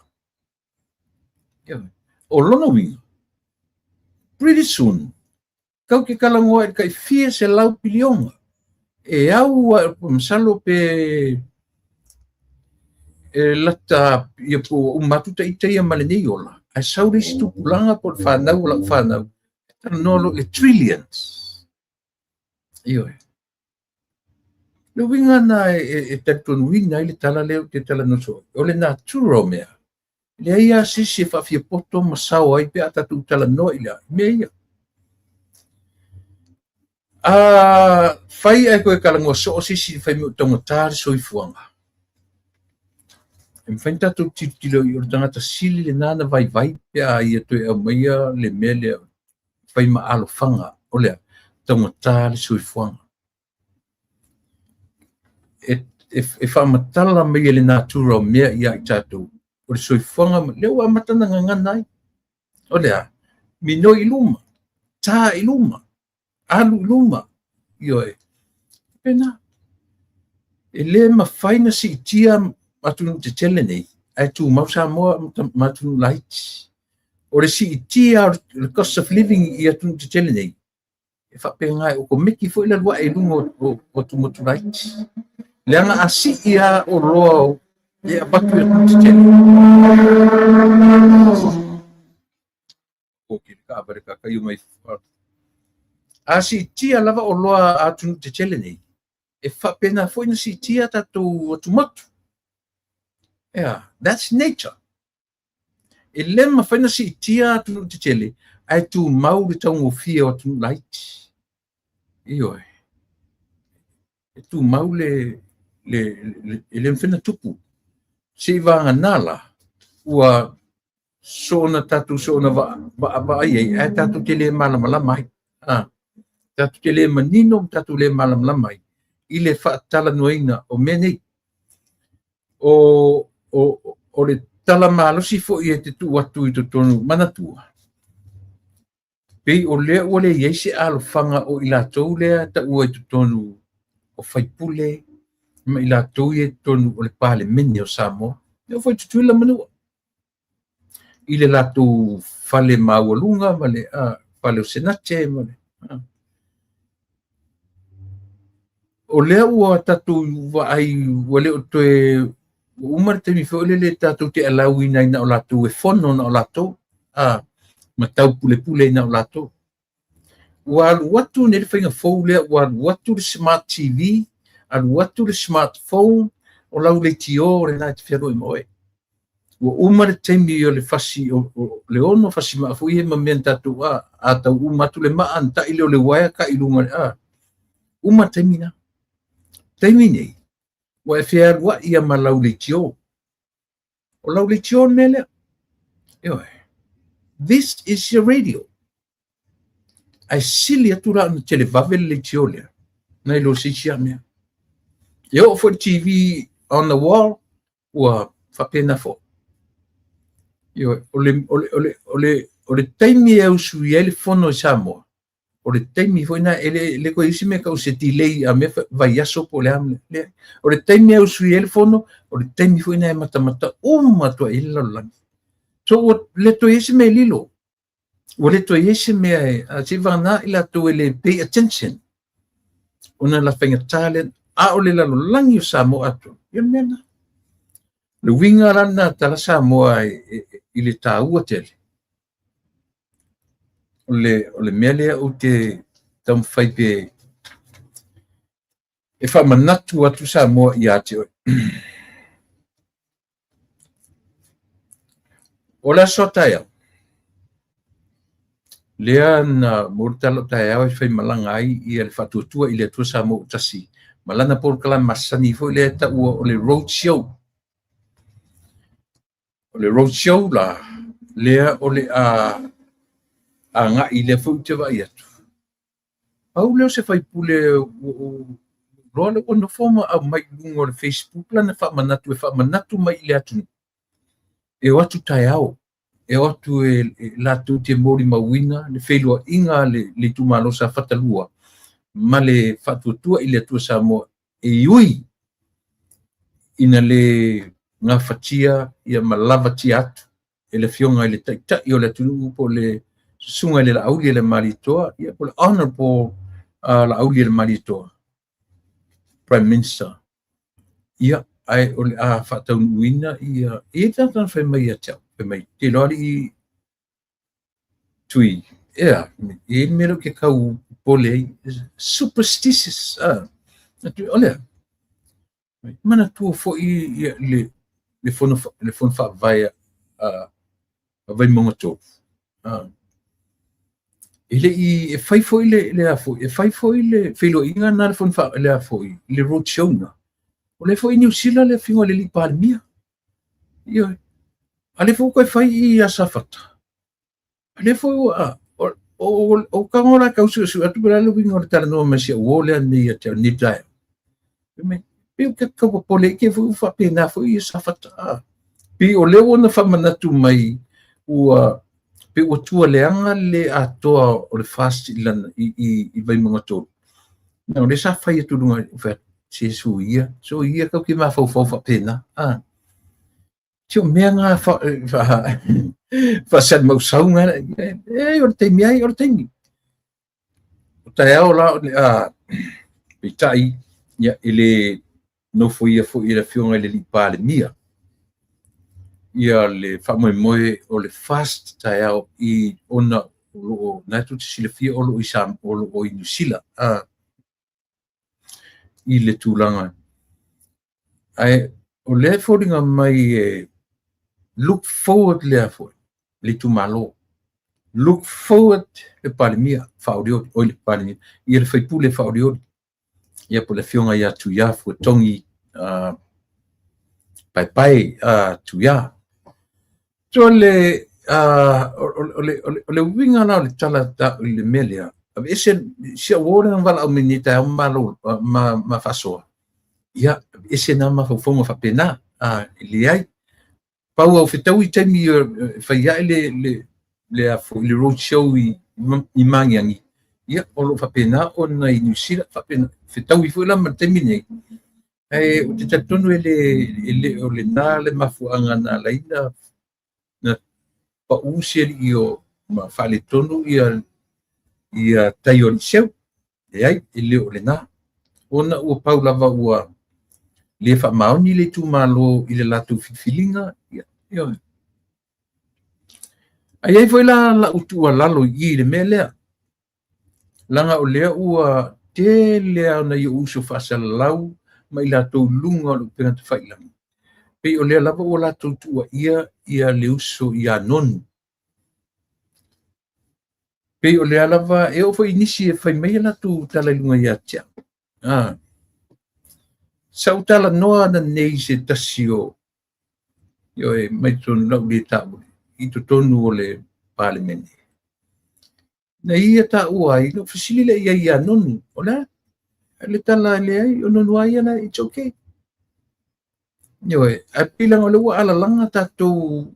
Ioe. O lona uiga, pretty soon, tatou te talanoa i le tai fia selau piliona. E au masalo pe e lata ia po ua uma atu ita ia ma lenei ola, ae sau le isi tupulaga po o le fanau o lau fanau, e talanoa loa i le trillions. Ioe. Le uiga na e talitonuina ai le tala lea ou te talanoa soo, o le natura o mea. Leai lava se isi e faafiapoto ma sao ai pe a tatou talanoa i le mea ia. A fai ae toe talanoa soo se isi fai mai ua taugata le soifuaga, e mafai ona tatou tilotilo i o le tagata sili lena na vaivai pe a ia toe aumaia le mea lea fai ma alofaga o le taugata le soifuaga. E faamatala mai e le natura o mea ia i tatou o le soifuaga lea ua amata na gagana ai. O le a? Minoi i luma, ta i luma, alu i luma. Ioe. Pena. E le mafai na siitia atunuu tetele nei, ae tumau Samoa ma atunuu laiti. O le siitia o le cost of living i atunuu tetele nei, e faapena e okomeki foi le alu ae i luga o atumotu laiti. Leaga a sii lava oloa e avatu i atunuu tetele. O ke taavale tatai o mai. A siitia lava oloa a atunuu tetele nei, e faapena foi na siitia tatou atumotu. Yeah, that's nature. E le mafai na siitia atunuu tetele, ae tumau le taugofie o atunuu laiti. Ioe. E tumau le e le mafai na tupu. Se i vagana la, ua soona tatou soona vaai ai, ae tatou te le malamalama ai. Tatou te le manino ma tatou le malamalama ai i le faatalanoaina o mea nei. O le tala malosi foi e te tuu atu i totonu manatua, pei o lea ua le i ai se alofaga o i latou lea taua i totonu o faipule ma i latou ia i totonu o le Palemene o Samoa. E oo foi i Tutuila ma Manua. I le latou fale maualuga ma le fale o Senate ma le, O lea ua tatou vaai ua le o toe ua uma le taimi foi lele tatou te alauina ai na o latou e fono na o latou ma taupulepule na o latou. Ua alu atu nei le faiga fou lea, ua alu atu le smart TV, alu atu le smartphone, o lau leitio lena e te fealuai ma oe. Ua uma le taimi o le fasi, o le ono fasi maa foi ia ma mea na tatou a tau uma atu le maa, na tai lea o le uaea, tai i luga le Uma taimi na. Taimi nei, ua e fealuai ia ma lau leitio. O lau leitio le mea lea. Ioe. This is your radio. Ae sili atu la ona televave le leitio lea, nai lo se isi lava mea. E oo foi le TV on the wall, ua faapena foi. Ioe, o le taimi e usui ai le fono i Samoa, o le taimi foi na e le toe i ai se mea tau se delay a mea vaiaso po o le a mea. O le taimi e usui ai le fono, o le taimi foi na e matamata uma atu ai i le lalolagi. So ua le toe i ai se mea e lilo. Ua le toe i ai se mea e, se i vagana i latou e le pay attention. Ona la faigata lea, a o le lalolagi o Samoa atoa, ia le mea lena. Le uiga la lena tala Samoa i le taua tele o le mea lea ou te taumafai pe e faamanatu atu Samoa ia te oe. O le aso taeao, lea na maua le tala o taeao e faimalaga ai ia le Faatuatua i le Atua Samoa ua Tasi ma lana polokalame masani foi lea e taua o le Road Show. O le Road Show la, lea o le a agai lea foi ou te vaai atu. Pau lea o se faipule ua ou iloa lea ua nofo ma aumai i luga o le Facebook lana faamanatu e faamanatu mai i le atunuu e o atu taeao, e o atu e latou te molimauina le feiloaiga a le itumalo Safata 2 ma le Faatuatua i le Atua Samoa e ui ina le gafatia ia ma lavatia atu e le Afioga i le Taitai o le atunuu po o le Susuga i le Laaulialemalietoa, ia po o le Honorable Laaulialemalietoa, Prime Minister. Ia, ae o le a faataunuuina ia, e i ai le tagata na fai mai ia te au, fai mai, te iloa alii Tui, ea, e i ai le mea lea ou te tau popole ai, superstitious, o le a? Manatua foi le fono faavae a Vaimauga 3. E le i, e fai foi le a foi, e fai foi le feiloaiga na le fono le a foi, le road show na. O lea foi i Niu Sila le afioga i le alii Palemia. Ioe. A lea foi ua toe fai i ia Safata. A lea foi ua, o tago la e tau suesue atu po o le a le uiga o le talanoa mai si au uo lea nei ia te au i lenei taeao. Fai mai, pei ou te tau popole i te i foi ua faapena foi ia Safata. Pei o lea ua na faamanatu mai ua pei ua tua leaga le atoa o le FAST i lana i Vaimauga 3. Na o lea sa fai atu i luga, fai atu, se soia, soia tatou te mafaufau faapena. Se o mea na faasalimausau na, e o le taimi ai, o le taimi. O taeao la o le a, peitai, ia, e le nofoia foi e le Afioga i le alii Palemia ia le faamoemoe o le FAST taeao i ona o lo o, na tou te silafia o lo o i Samoa, o lo o i Niu Sila, i le tulaga. Ae o lea e foliga mai e look forward lea foi, le itumalo. Look forward le Palemia faaolioli, oi le Palemia, ia le faipule faaolioli, ia po o le Afioga ia Tuia Fuatogi Paepae Tuia. So le, o le uiga la o le tala i le mea lea, aveese si au uo lea na valaau mai nei taeao ma ma faasoa, ia, aveese na mafaufauga faapena, e leai. Pau au fetaui i taimi e fai ae le road show i Magiagi, ia, o lo o faapena ona i Niu Sila, faapena, fetaui foi la ma le taimi nei, ae ou te talitonu e le o lena le mafuaaga na ala ai na pau si alii o ma faaletonu ia tai o Liceu. Leai, e le o lena. Ona ua pau lava ua le faamaoni le itumalo i le latou filifiliga, ia, ioe. Ae i ai foi la lau tuualalo i i i le mea lea, leaga o lea ua tele lava o nai ou uso faasalalau ma i latou i luga o le upega tafailagi, pei o lea lava ua latou tuuaia ia le uso ia Nonu. Pei o lea lava e oo foi i nisi e fai mai a latou tala i luga ia te au. Sa ou talanoa ananei i se tasi o, ioe, mai totonu lau le taua, i totonu o le Palemene. Na ia taua ai, na ou fesili lea i ai ia Nonu, o le a le tala e leai, o Nonu lava ia la, it's okay. Ioe, ae pei leaga o lea ua alalaga tatou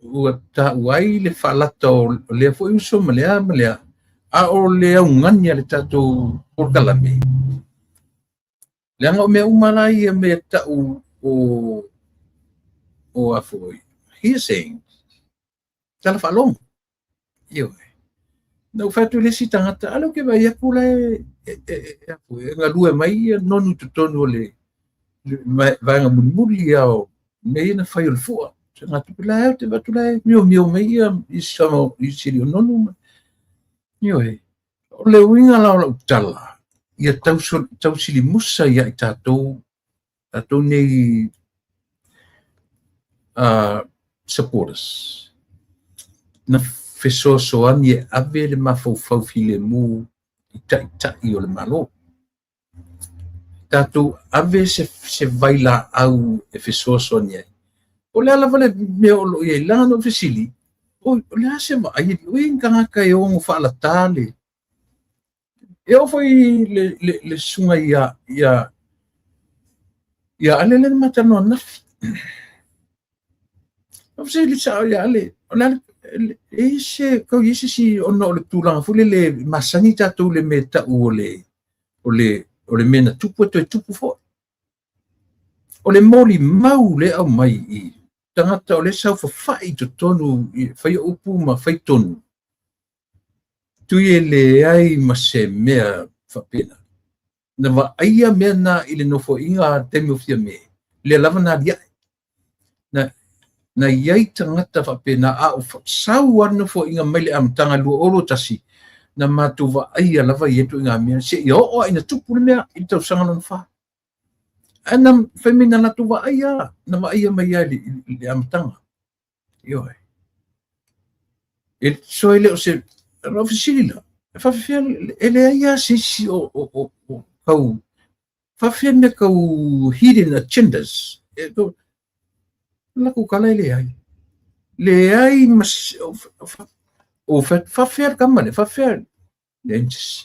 ua taua ai le faalata o lea foi uso ma lea ma lea, a o le augani a le tatou polokalame, leaga o mea uma la ia mea tau o a foi, hearsay, tala faalogo. Ioe. Na ou fai atu i le isi tagata, a lea ou te vaai atu la e galue mai ia Nonu i totonu o le Vaega mulimuli lava o mea ia na fai o le fua. Tagata la e te avatu la e miomio mai ia i sama i sili o nonu ma. Ioe. O le uiga la o lau tala, ia tausilimusa ia i tatou, tatou nei supporters, na fesoasoani e ave le mafaufau filemu i taitai o le Malo. Tatou ave se vailaau e fesoasoani ai. O le a lava le mea o lo o i ai, leaga na ou fesili, o le a se vaai, o i ni tagata e ono faalata le... E oo foi le susuga ia Ale lea na ma talanoa ananafi. Na fesili sao ia Ale, o le a e se kau i se isi ona o le tulaga foi lele masani tatou le mea tau o le mea na tupu e toe tupu foi. O le molimau le aumai i tagata o le saofafai i totonu i fai upu ma fai tonu. Tui e leai ma se mea faapena. Na vaaia mea na i le nofoaiga a le taimi o Fiame, lea lava na aliae. Na iai tagata faapena a o sau lava le nofoaiga mai le amataga 2021, na matou vaaia lava i ituaiga mea seia oo lava ina tupu le mea i le tausaga lona 4. Ae na fai mai na latou vaaia, na vaaia mai lava i le amataga. Ioe. E so e le o se lau fesili la, e faafefea e leai lava se isi o kau faafefea mea kau hidden agendas. E latou tala e leai. Leai ma o faafefea le tama lea, faafefea leai ma se isi.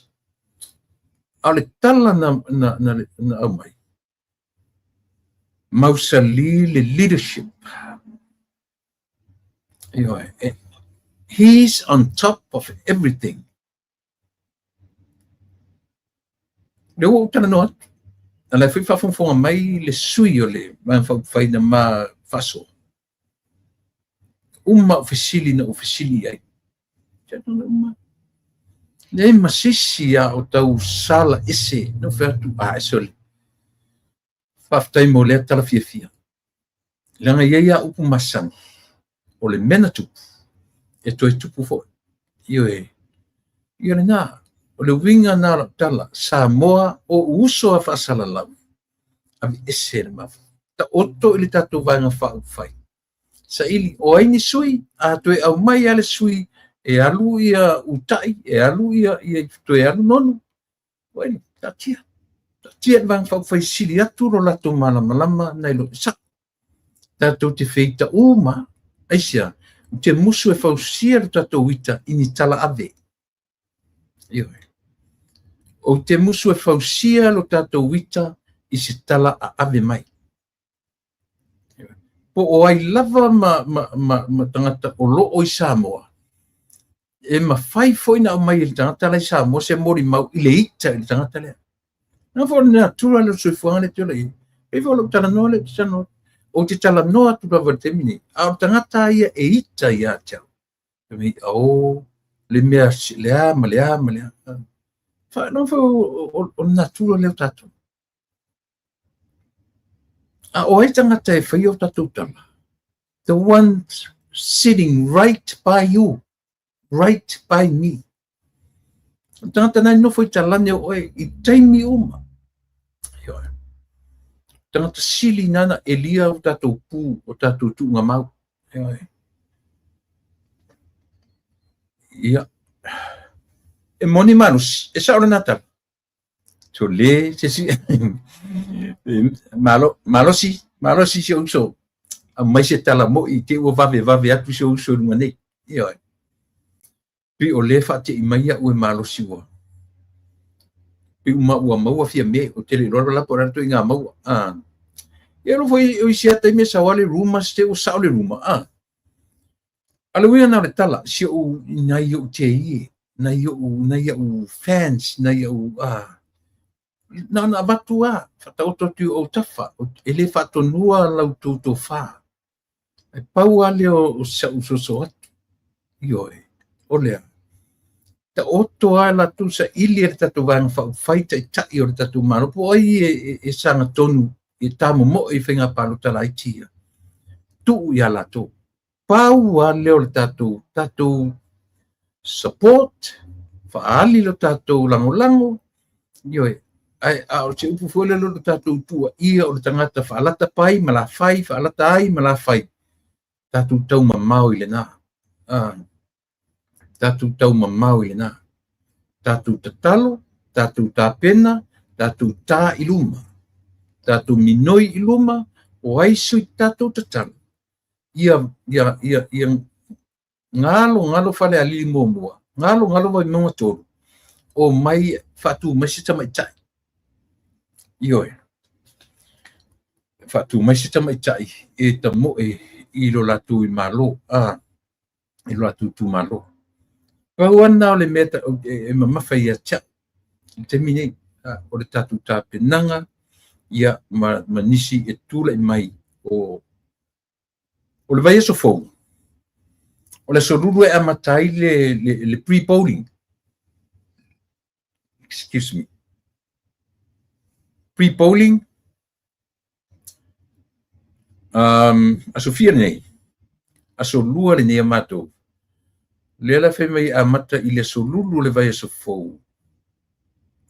A o le tala na aumai, mausali le leadership. Ioe. He's on top of everything. Le ua ou talanoa atu. A la e foi faafogafoga mai le sui o le Vaega Faaupufai na ma faasoa. Uma ou fesili na ou fesili i ai. Leai ma se isi a o tau sala ese na ou fai atu, a ese o le faafetai mo lea tala fiafia. Leaga e i ai lava upu masani, o le mea na tupu, e toe tupu foi. Ioe. Ia lena, o le uiga na o lau tala, Samoa o uso a faasalalau, aveese le mafaufau. Taoto i le tatou Vaega Faaupufai. Saili, o ai ni sui, a toe aumai lava le sui, e alu ia utai, e alu ia toe alu nonu. Oi, taatia. Taatia le Vaega Faaupufai sili atu lo latou malamalama nai lo sao. Tatou te feita uma, aisea, ou te musu e fausia le tatou ita i ni tala ave. Ioe. Ou te musu e fausia lo tatou ita i se tala a ave mai. Po o ai lava ma tagata o loo i Samoa, e mafai foi na aumai e le tagata la i Samoa se molimau i le ita i le tagata lea. Na foi le natura le soifuaga le te ola i. E foi lou talanoa le te talanoa. Ou te talanoa atu lava i le taimi nei. A o le tagata ia e ita ia te au. E mei, o, le mea le a ma le a ma le a. Wha, foi o le natura lea o tatou. A o ai tagata e faia o tatou tala? The one sitting right by you, right by me. O le tagata nai nofo i talane o oe i taimi uma. Ioe. Tagata sili nana e lia o tatou pū, o tatou tuuga mau. Ioe. Ia. E moni malosi, e sao lena tala. So le se si malo malosi malosi si uso aumai se tala moi te ua vave vave atu si uso i luga nei. Ioe. Pi o le faatei mai au e malosi ua. Pi uma ua maua fia me o te le loa la po la to inga maua. Ah. Ia lo foi o isi ata i me sa le ruma se o sa le ruma. Ah. A le uiga na o le tala, si ou nai ou te ie, nai ou nai au fans, nai au na ona avatu a, whataoto atu i ou tafa, e le whaatonua lau tauto whā. E pau a lea o sa usoso atu. Ioe, o lea. Taoto a latou saili e le tatou Vaega Faaupufai taitai o le tatou Malo, po o ai e saga tonu E tamomoe i faiga palota laiti ia. Tuu ia latou. Pau lava lea o le tatou, tatou support, faaali lo tatou lagolago, ioe, ae a o se upu foi lea o le tatou tuuaia o le tagata faalata pai ma la fai, faalata ai ma la fai, tatou taumamao i lena. Tatou taumamao i lena. Tatou tatalo, tatou tapena, tatou ta i luma, tatou minoi i luma, o ai sui tatou tatalo, ia, ia, ia, ia galo galo Falealili muamua, galo galo Vaimauga 3, omai faatu mai se tamaitai. Ioe. Faatu mai se tamaitai e tamoe i lo latou malo, i lo latou itumalo. Pau lava lena o le mea e mamafa ia te au i le taimi nei, o le tatou tapenaga ia ma nisi e tulai mai o le vaiaso fou, o le aso Lulu e amata ai le pre-polling. Excuse me. Pre-polling aso fia lenei? Aso Lua lenei a matou. Lea la fai mai e amata i le aso Lulu o le vaiaso fou,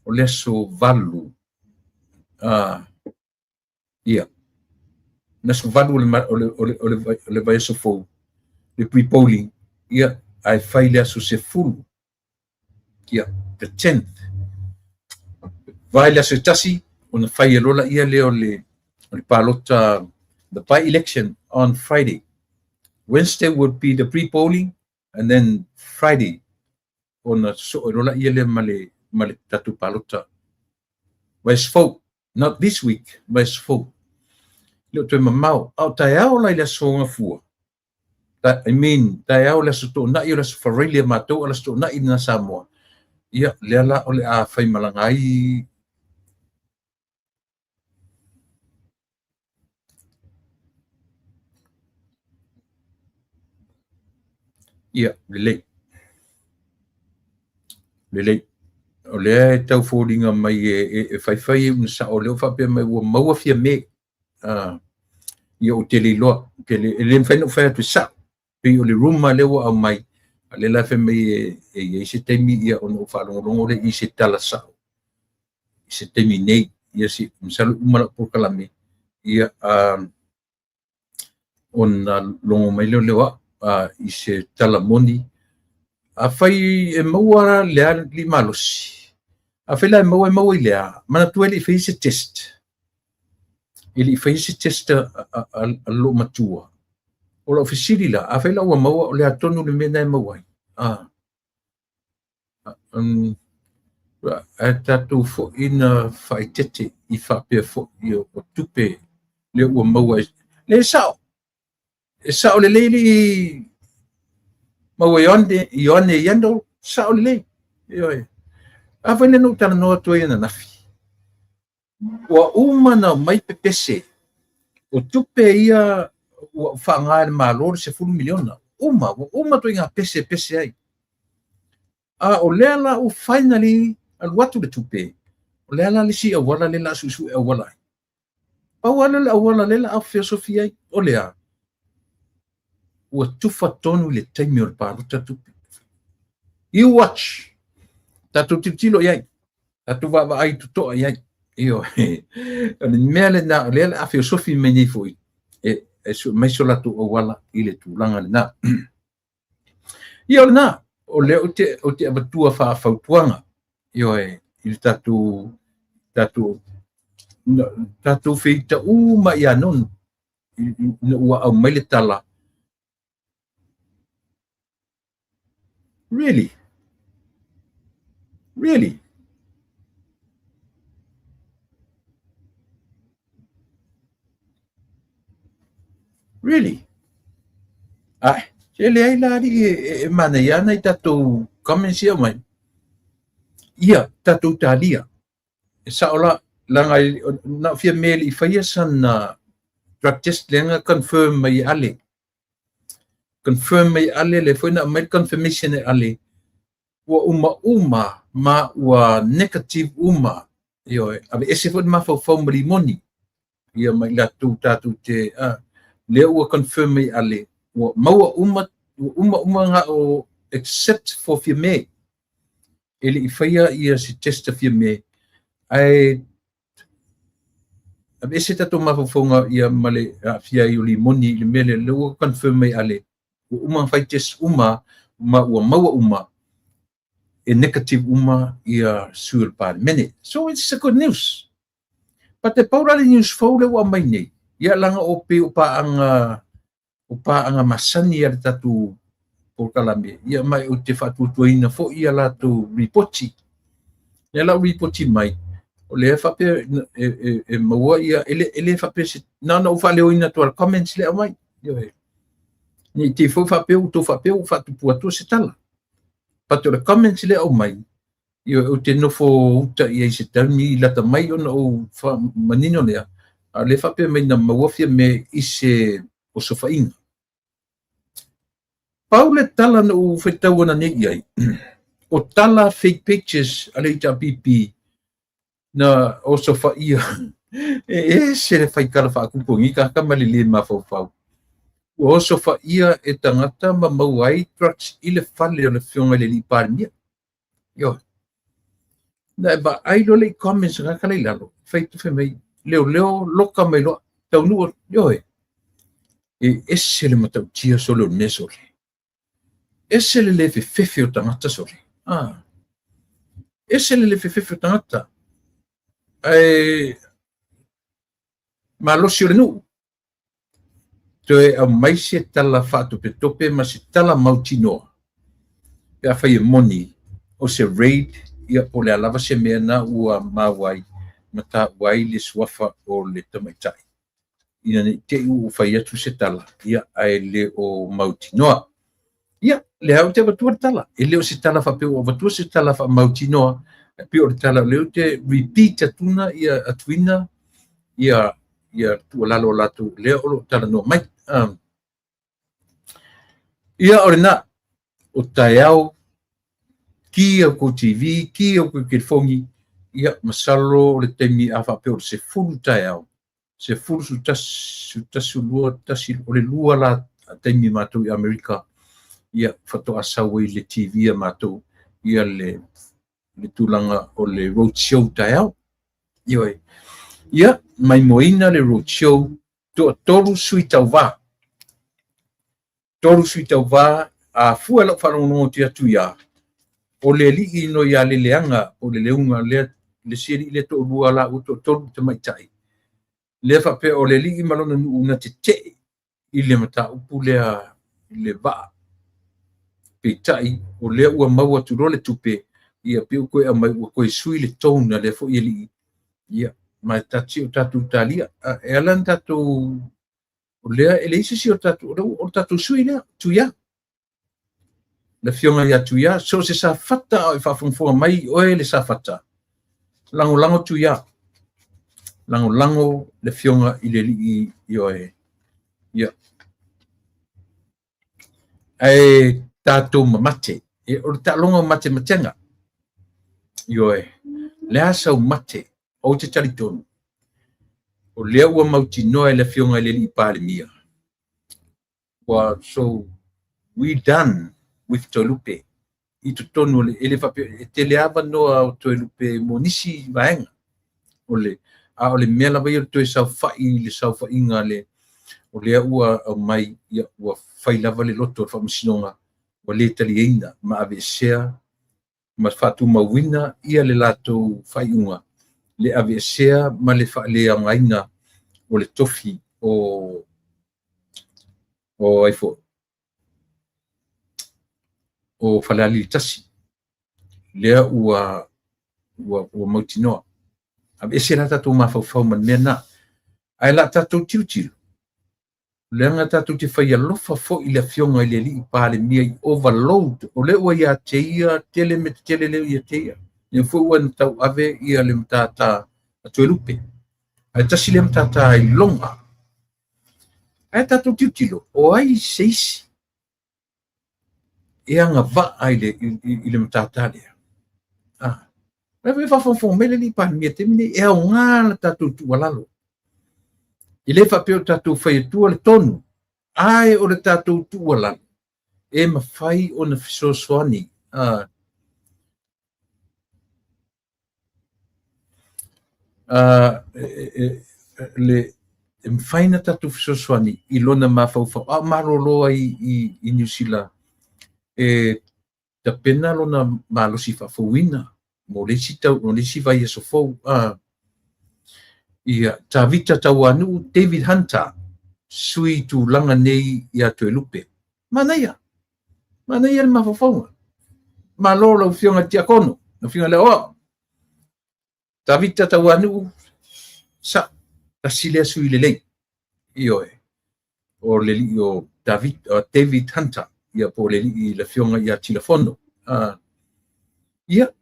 o le aso 8. Ia, le aso 8 o le vaiaso fou, le pre-polling, ia, ae fai le aso 10, ia, the 10th. Vai le aso e 1, ona fai e lola ia lea o le palota, the by-election on Friday. Wednesday would be the pre-polling, and then Friday, ona soo e lola ia lea ma le tatou palota. Vaiaso fou, not this week, vaiaso fou. Le o toe mamao, a o taeao la i le aso Gafua. I mean, taeao le aso Toonai o le aso Faraile a matou, o le aso Toonai na Samoa. Ia, lea la o le a faimalaga ai. Ia, lelei. Lelei. O lea e tau foliga mai e faifai e una sao, lea o faapea mai ua maua fia me. Ia o te le iloa, e le mafai ona ou fai atu e sao. Pei o le rumor lea ua aumai, a lea la fai mai e i ai se taimi ia ona ou faalogologo lea i se tala sao. I se taimi nei, ia si masalo uma lau polokalame, ia ona logo mai lea o au i se tala moni. Afai e maua le a li malosi, afai la e maua e maua i le a, manatua e le i faia se test. E le i faia se test a lou matua. O lau fesili la, afai la ua maua o le a tonu le mea na e maua ai. Ae tatou foi na faaeteete i faapea foi o tupe lea ua maua e le sao. E sao lelei li maua Ioane Yandel, sao lelei. Ioe. Afai le na ou talanoa atu ai ananafi. Ua uma na mai pepese o tupe ia ua faaaoga e le Malo le 10 miliona. Uma, ua uma ituaiga pese pese ai. A o lea la ua finally alu atu le tupe, o lea la le isi auala le la suesue auala ai. Pau lava lea o le auala le la feosofi ai, o lea ua tufa tonu i le taimi o le palota tupe. You watch. Tatou tilotilo i ai. Tatou vaavaai totoa i ai. Ioe. O le mea lena, o lea o le a feosofi mai nei foi, e sue mai so latou auala i le tulaga lena. Ia o lena, o lea ou te avatua faafautuaga, ioe, i le tatou feita uma ia Nonu, ina ua aumai le tala. Really? Really? Really? Ai, se leai la alii e manaia ana i tatou comments ia aumai. Ia, tatou talia. E sao la, leaga na o Fiame e le i faia sana drug test lea na confirm mai e Ale. Confirm mai e Ale, lea foi na aumai le confirmation e Ale, ua uma uma ma ua negative uma. Ioe, aveese foi le mafaufau ma limoni. Ia ma i latou tatou te lea ua confirm mai ale ua maua uma, ua uma uma na o except for Fiame. E le i faia ia se test a Fiame, ae aveese tatou mafaufauga ia ma le aafia ai o Limoni i le mea lea, lea ua confirm mai ale ua uma ona fai test uma ma ua maua uma e negative uma ia sui o le Palemene. So it's a good news. But e pau la le news fou lea ua aumai nei, ia leaga o pei o paaga masani a le tatou polokalame, ia ma ou te faatuatuaina foi ia latou ripoti. Lea la ua ripoti mai, o lea faapea e maua ia, e le faapea se, na ona ou faaleoina atu le comments lea aumai. Ioe. Ne i te i foi faapea ua outou faapea ua faatupu atu se tala. But o le comments lea aumai, ioe, ou te nofo uta i ai se taimi i lata mai ona ou manino lea, a o lea faapea mai na maua Fiame i se osofaiga. Pau le tala na ou faitau ana nei i ai, o tala fake pages a le HRPP na osofaia e ese le faikala faakupu ni tagata ma le le mafaufau. Ua osofaia e tagata ma maua ai drugs i le fale o le afioga i le alii Palemia. Ioe. Na e vaai loa le i comments a tagata la i lalo, fai mai, leoleo loka mai loa, taunuu, ioe. E ese le matautia sole o le mea sole. Ese le le fefefe o tagata sole. Ese le le fefefe o tagata. Ae malosi o le nuu. Toe aumai se tala faatopetope ma se tala mautinoa. Pe a fai e moni o se raid, ia po o le a lava se mea na ua maua ai ma taua ai le suafa o le tamaitai. Ina ne i te i ua fai atu se tala, ia ae le o mautinoa. Ia, lea ou te avatua le tala. E le o se tala faapea ua avatua se tala faamautinoa, e pei o le tala o lea ou te repeat atuna ia atuina ia tuualalo o latou lea o lo o talanoa mai. Ia o lena, o taeao, ki au kou TV, ki au kou telefoni, ia masalo o le taimi a faapea o le 10 taeao, 10, 11, 2, 1, o le 2 la taimi matou i Amerika, ia faatoa sau ai le TV a matou, ia le tulaga o le road show taeao. Ioe. Ia, maimoina le road show, toatolu sui tauvā. 3 sui tauvā, a fua lau faalogologo atu ia, o le alii no ia leleaga, o le leuga, le si alii le toalua la ua toatolu tamaitai. Lea faapea o le alii ma lona nuu na tetee i le mataupu lea i le vaa. Peitai, o lea ua maua atu loa le tupe, ia pe ua toe aumai ua toe sui le tone a lea foi alii. Ia, ma e tati o tatou talia. E ala na tatou, o lea e leai se isi o tatou, o le tatou sui lea, Tuia. Le afioga ia Tuia, so se safata o e faafogafoga mai oe le safata. Lagolago Tuia. Lagolago le afioga i le alii ioe. Ia. Ae tatou mamate. E o le taaloga o matematega. Ioe. Le a sau mate, ou te talitonu. O lea ua mautinoa e le afioga i le alii Palemia. Ua so we done with Toelupe. I totonu o le ele faapea e tele avanoa o Toelupe mo nisi vaega. O le a o le mea lava ia o le toe saofai i le saofaiga le o lea ua aumai, ia ua fai lava le loto o le faamasinoga ua le taliaina ma aveesea ma faatumauina ia le latou faaiuga le aveesea ma le faaleaogaina o le tofi o ai foi o Falealili 1 lea ua mautinoa. Aveese la tatou mafaufau ma le mea na. Ae la tatou tilotilo, leaga tatou te fai alofa foi i le afioga i le alii Palemia i overload, o lea ua ia te ia tele me te tele lea ia te ia. Lea foi ua na tauave ia le matata a Toelupe. Ae tasi lea matata i loga. Ae tatou tilotilo, o ai se isi e agavaa i le matata lea. Lea foi faafogafoga mai le alii Palemia taimi nei, e aoga la tatou tuualalo. E le faapea o tatou fai atua le tonu, ae o le tatou tuualalo e mafai ona fesoasoani e mafai ona tatou fesoasoani i lona mafaufau a o malolo ai i Niu Sila e tapena lona malosi faafouina mo le isi tau, mo le isi vaiaso fou. Ia, Tavita Tauanuu, David Hunter, sui tulaga nei ia Toelupe. Manaia, manaia le mafaufauga. Malo lau Afioga i le Tiakono, lau Afioga i le Aoao. Tavita Tauanuu, sa, tasi lea sui lelei. Ioe, o le alii o David, David Hunter, ia po o le alii le Afioga ia Tilafono. Ia,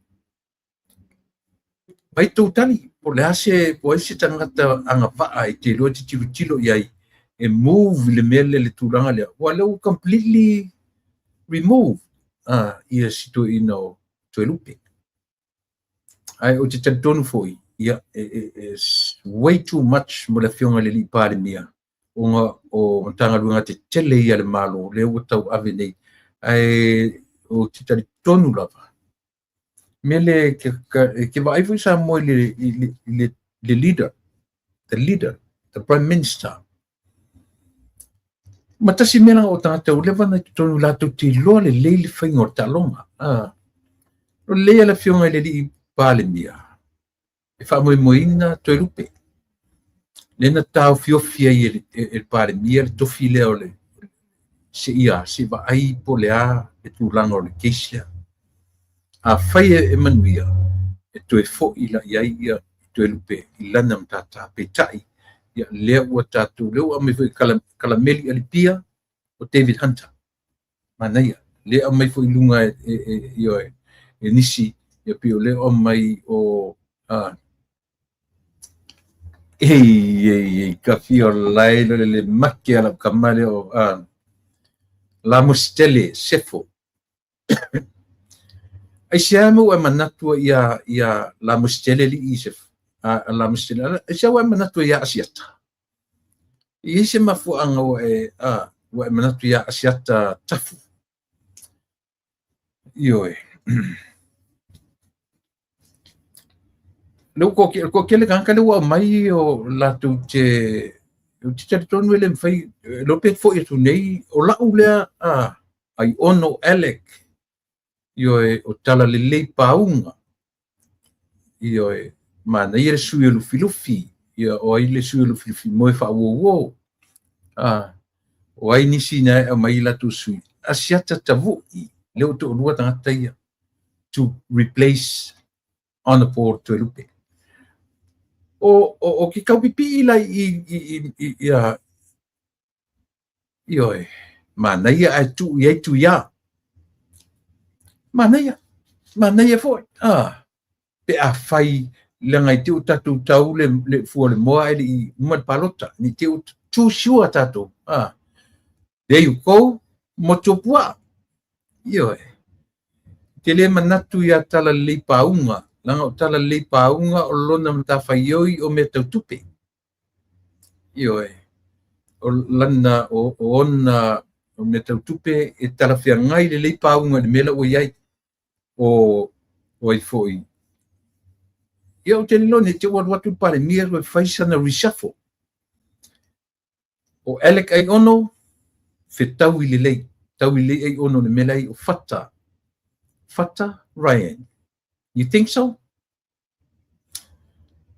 mai tou tali, po o le a se, po o ai se tagata agavaa e te iloa e te tilotilo i ai e move i le mea lea, le tulaga lea, ua lea ua completely remove ia si toeaina o Toelupe. Ae ou te talitonu foi, ia, it's way too much mo le Afioga i le alii Palemia, ona o Matagaluega tetele ia a le Malo lea ua tauave nei. Ae ou te talitonu lava, mea lea e ke vaai foi Samoa i le leader, the leader, the prime minister. Ma tasi mea o tagata ua leva ona i totonu latou te iloa lelei le faiga o le taaloga. O lelei le Afioga i le alii Palemia e faamoemoeina Toelupe. Lea na taofiofi ai e le Palemia le tofi lea o le seia se vaai po o le a le tulaga o le case lea. Afai e manuia, e toe foi la i ai ia Toelupe i lana matata. Peitai, ia, lea ua tatou, lea ua aumai foi Kalameli Alipia o David Hunter. Manaia. Lea aumai foi i luga e nisi, ia pei o lea aumai o ei, ei, ei, ka fia o lai lo le make ala kama lea o Lamositele Sefo. Ai se a mau e manatu ia Lamositele li i Sefo. A Lamositele, ai se ua e manatu ia Asiata. I se mafuaanga ua e manatu ia Asiata Tafu. Ioe. Le ko kele tagata le ua aumai o latou te ou te talitonu e le mafai lo pe foi atu nei o lau lea ai ono Alec. Ioe, o tala lelei pauga. Ioe, manaia le sui o Lufilufi. Ia, o ai le sui o Lufilufi moe faauouo. O ai nisi na e aumai latou sui. Asiata Tavui, lea ua toalua tagata ia to replace Honorable Toelupe. O ke kaupipii la i ia ioe, manaia ae tuu i ai tuiā. Manaia, manaia foi. Pe a fai leaga i te o tatou tau le fua le moa ae le i uma le palota. Ni te o too sure tatou. There you go, motu o puaa. Ioe. Te le manatu ia tala lelei pauga, leaga o tala lelei pauga o lona matafaioi o mea tau tupe. Ioe. O lana o ona o mea tau tupe e talafeagai lelei pauga i le mea la ua i ai. O ai foi. Ia ou te lilo nei te ua alu atu le Palemia e fai sana reshuffle. O Alec Aiono, fetaui lelei. Taui lelei Aiono le mea lai o Fata. Fata Ryan. You think so?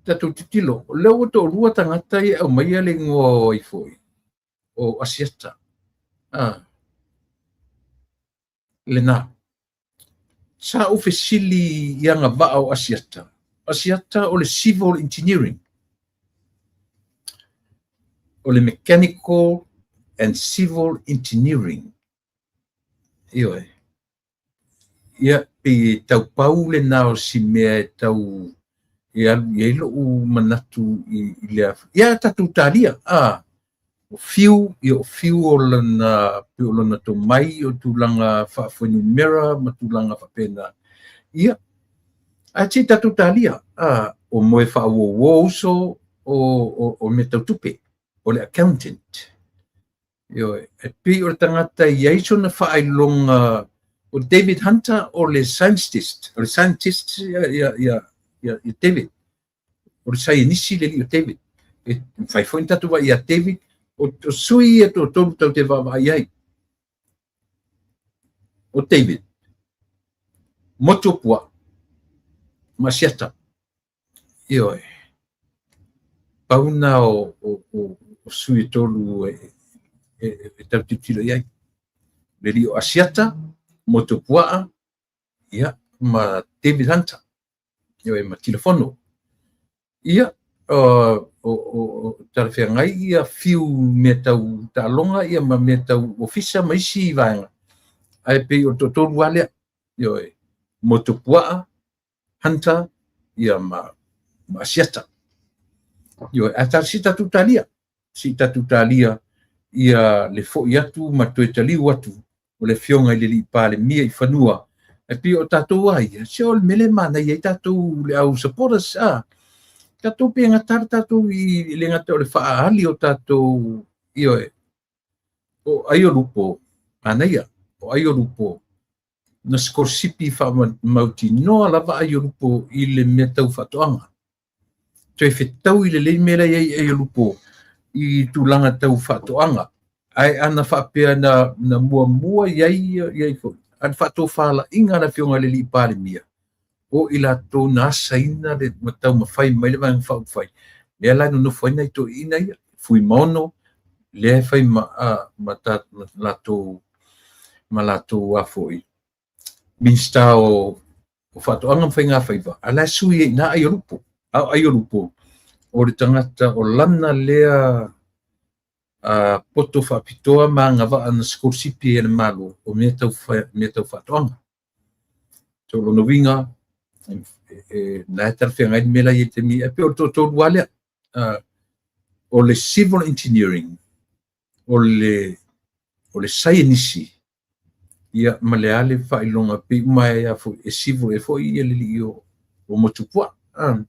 Tatou titilo, o lea ua toalua tagata e aumaia le igoa o ai foi, o Asiata. Lena. Sa ou fesili i agavaa o Asiata. Asiata o le civil engineering. O le mechanical and civil engineering. Ioe. Ia, pe taupau lena o si mea e tau e alu i ai lou manatu i lea. Ia, tatou talia. O fiu, ia o fiu o lana, pe o lona tomai o tulaga faafuainumera ma tulaga faapena. Ia, ae se i tatou talia. O moe faauouo uso o mea tau tupe. o le accountant. Ioe, e pei o le tagata e i ai sona faailoga, o David Hunter o le scientist, o le scientist ia, ia, ia, ia, ia David. O le saienisi le alii o David. E mafai foi ona tatou vaai ia David, o, o sui ia toatolu tatou te vaavaai ai. O David, Motuopuaa, ma Asiata. Ioe. Pau na o, o, o, o sui e tolu e, e, e tau tilotilo i ai. Le alii o Asiata, Motuopuaa, ia, ma David Hunter. Ioe, ma Tilafono. Ia, o, o, o, o talafeagai ia fiu mea tau taaloga ia ma mea tau ofisa ma isi vaega. Ae pei o le toatolu lava lea. Ioe, Motuopuaa, Hunter ia ma, ma Asiata. Ioe, ae talosia tatou talia. Se i tatou talia ia le foi atu ma toe taliu atu o le Afioga i le Alii Palemia i fanua. E pei o tatou a ia, se o le mea lea e manaia ai tatou le au supporters, a. Tatou pe gata le tatou i le gata o le faaali o tatou, ioe, o Aiolupo, manaia, o Aiolupo, na sikolasipi faamautinoa lava Aiolupo i le mea tau faatoaga. Toe fetaui lelei mea la e i ai Aiolupo i tulaga tau faatoaga. Ae ana faapea na, na muamua i ai i ai foi, a le faatofalaiga a le Afioga i le Alii Palemia, o i latou na asaina le ma taumafai mai le Vaega Faaupufai, lea la e nonofo ai nai toeaiina ia, Fuimaono, lea e fai ma, a, ma, ta, ma latou ma latou a foi Minisita o, o Faatoaga ma Faigafaiva, a la e sui ai i ina Aiolupo. A o Aiolupo, o le tagata o lana lea a poto faapitoa ma agavaa na sikolasipi ai e le Malo o mea tau, mea tau faatoaga. So, o lona uiga, e, na e talafeagai le mea la e i ai i le taimi, e pei o le toatolu lava lea. Uh, o le civil engineering, o le, o le saienisi, ia, ma le a le faailoga pei uma ai lava foi, e civil ea foi ia le alii o, o Motuopuaa. Ah.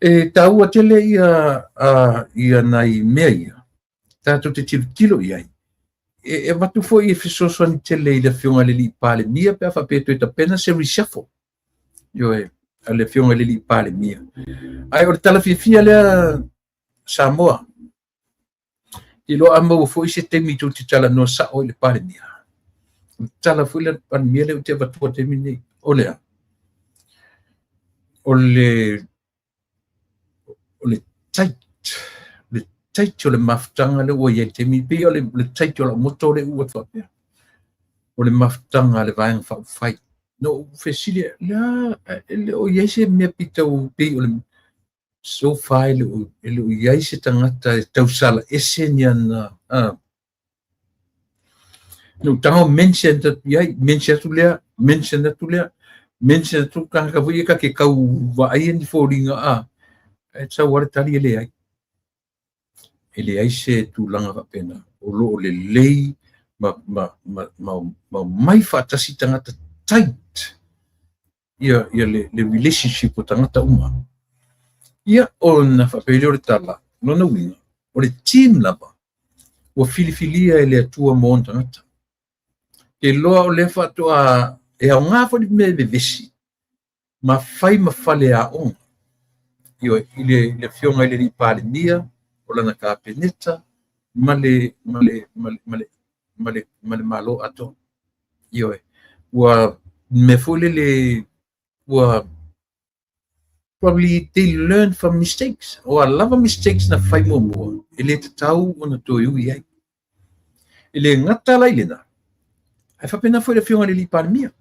E taua tele ia, uh, ia nai mea ia, tatou te tilotilo i ai. E, e avatu foi e fesoasoani tele i le Afioga i le Alii Palemia pe a faapea e toe tapena se reshuffle. Ioe, a le Afioga i le Alii Palemia. Ae o le tala fiafia lea Samoa, Te iloa a maua foi se taimi tou te talanoa sao ai i le Palemia. O le tala foi lea a le Palemia lea ou te avatua i le taimi lenei, o le a? O le, o le tight, le tight o le mafutaga lea ua i ai i le taimi, pei o le, le tight o lau moto lea ua faapea. O le mafutaga a le Vaega Faaupufai. Na ou fesili, le a, e le o i ai se mea pitau pei o le so far e le o, e le o i ai se tagata e tausala ese ni ana a na ou tago mention atu i ai, mention atu lea, mention atu lea, mention atu tagata foi ia ta te tau vaaia ni foliga a, ae sau lava le tali e leai. E leai se tulaga faapena. O lo o lelei ma, ma, ma, ma, ma omai faatasi tagata tight ia, ia le, le relationship o tagata uma. Ia, ona faapea lea o le tala, lona uiga, o le team lava, ua filifilia e le Atua mo ona tagata. Te iloa o lea faatoa, e aoga foi le mea e vevesi, ma fai ma faleaoga. Ioe, i le, i le Afioga i le Alii Palemia, o lana Kapeneta, ma le, ma le, ma le, ma le, ma le, ma le Malo atoa. Ioe, ua mea foi lele, ua probably they learn from mistakes. O a lava mistakes na fai muamua, e le tatau ona toe ui ai. E le gata la i lena, ae faapena foi le Afioga i le Alii Palemia.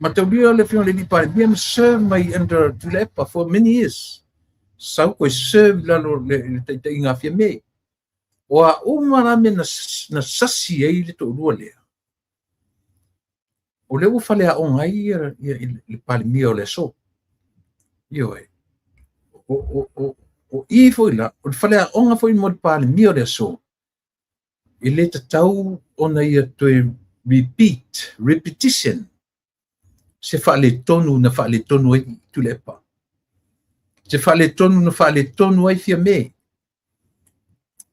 Mataulia le Afioga i le Alii Palemia na serve mai under Tuilaepa for many years. Sau koe serve i lalo le, le taitaiga a Fiame. O a uma la mea na, na sasi ai le toalua lea, o lea ua faleaoga ai ia, ia, le Palemia o le aso. Ioe. O, o, o, o i foi la, o le faleaoga foi mo le Palemia o le aso, e le tatau ona ia toe repeat, repetition, se faaletonu na faaletonu ai Tuilaepa. Se faaletonu na faaletonu ai Fiame.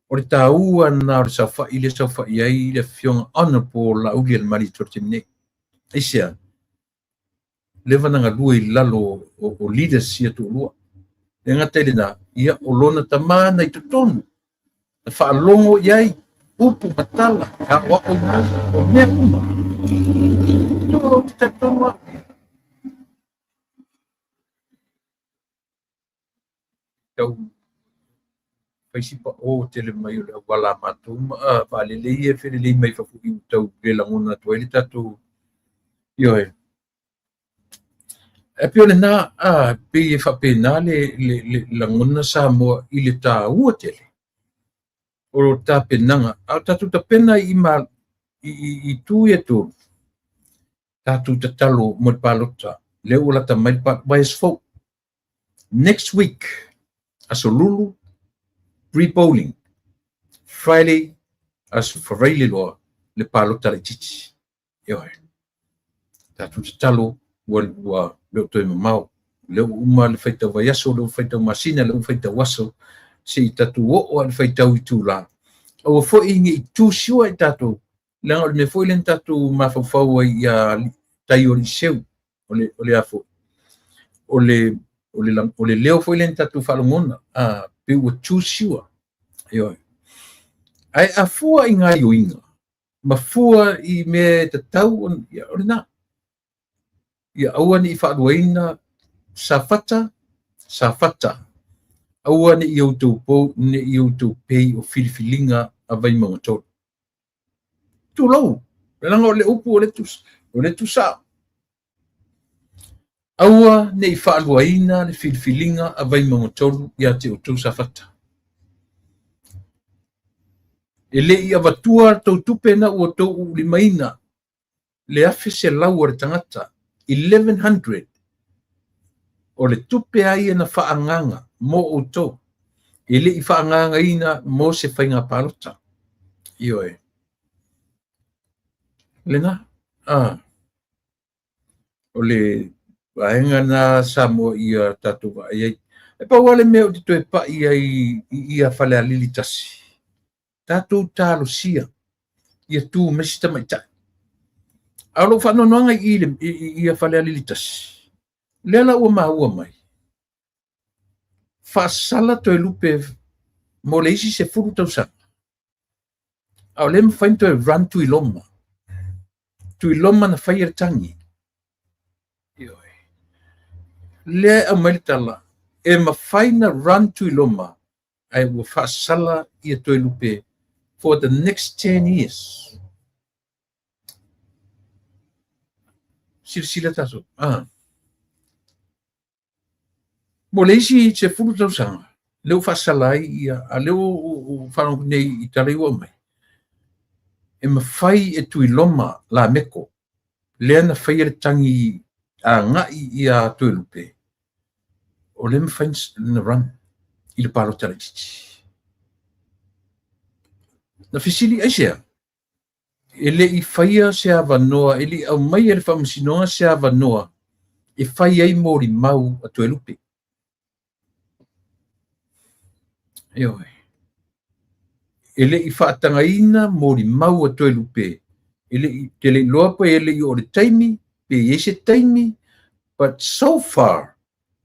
O le taua lena o le saofai lea e saofai ai le Afioga Honourable Laaulialemalietoa i le taimi nei. Aisea? Leva na galue i lalo o leaders ia toalua. Le gata i lena, ia o lona tama na i totonu, na faalogo i ai upu ma tala, e aoao i mai, o mea uma. Ou te talitonu au. Tau fai si pao tele mai o le auala a matou ma vaalele ia e felelei mai fafo i tau le lagona atu ai le tatou ioe. E pei o lena, pei e faapena le lagona Samoa i le taua tele o tapenaga. A o tatou tapena i itu ia e tolu, tatou tatalo mo le palota, lea ua lata mai le vaiaso fou. Next week, aso Lulu, pre-polling. Friday, aso Faraile loa, le palota laitiiti. Ioe. Tatou tatalo ua le o toe mamao. Lea ua uma le faitau vaiaso, lea ua faitau masina, lea ua faitau aso, se i tatou oo lava i le faitau itula. Aua foi ne i tusiua i tatou, leaga o le mea foi lea na tatou mafaufau ai ia tai o Liceu, o le a foi, o le leo foi lea na tatou faalogona, pe ua tusiua. Ioe. Ae a fua i gaoioiga, ma fua i mea e tatau, o lena. Ia aua ne i faaluaina Safata, Safata. Aua ne i outou pou, ne i outou pei o filifiliga a Vaimauga 3. Tulou, leaga o le upu o le tusao. Aua ne i faaluaina le filifiliga a Vaimauga 3 ia te outou Safata. E le i avatua tou tupe na ua outou uulimaina le 1,100 o le tagata, 1,100 o le tupe a ia na faagaga mo outou, e le i faagagaina mo se faiga palota. Ioe. Lena, o le vaega na Samoa ia tatou vaai ai. E pau lava le mea ou te toe pai ai i ia Falealili 1, tatou talosia ia tu mai se tamaitai. A o lou faanoanoaga i ia Falealili 1, lea la ua maua mai, faasala Toelupe mo le isi 10 tausaga. A o lea mafai ona toe run Tuiloma. Tuiloma na faia le tagi. Lea e aumai le tala, e mafai na run Tuiloma, ae ua faasala ia Toelupe for the next 10 years. Silasila tatou. Mo le isi 10 tausaga, lea ua faasala ai ia, a lea ua faalogo nei i tala i ua aumai, e mafai e Tuiloma Lameko, lea na faia le tagi agai ia Toelupe, o lea mafai na run i le palota laitiiti. Na fesili aisea, e le i faia se avanoa, e le i aumaia le faamasinoga se avanoa e fai ai molimau a Toelupe. Ioe. E le i faatagaina molimau a Toelupe, e le i te le iloa pe e le i oo le taimi, pe i ai se taimi, but so far,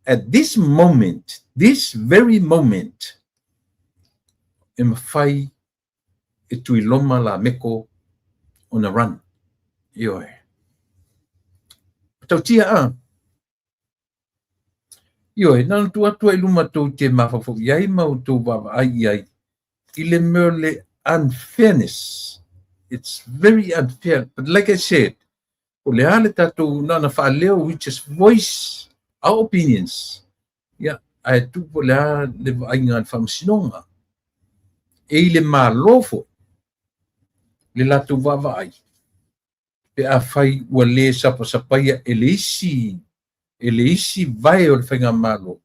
at this moment, this very moment, e mafai e Tuiloma Lameko ona run. Ioe. Tautia a. Ioe, na ona tuu atu ai i luma tou te mafaufau i ai ma outou vaavaai i ai i le mea o le unfairness. It's very unfair. But like I said, o le a le tatou na ona faaleo, we just voice our opinions. Ia, ae tuu po le a le vaaiga a le faamasinoga. E i le Malo foi le latou vaavaai pe afai ua le sapasapaia e le isi vae o le faigamalo.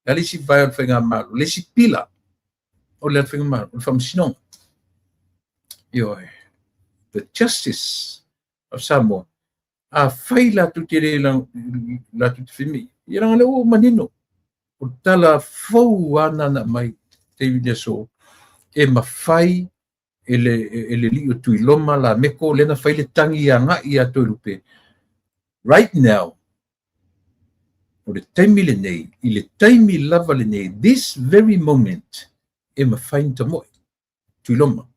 Le isi vae o le faigamalo, le isi pila o le faigamalo, o le faamasinoga. Ioe. The justice of Samoa. A fai latou te le latou te fai mai, ia leaga lea ua manino. O tala fou lava na mai taimi le aso. E mafai e le, e le alii o Tuiloma Lameko lea na fai le tagi agai ia Toelupe. Right now, o le taimi lenei, i le taimi lava lenei, this very moment, e mafai ona tamoe Tuiloma.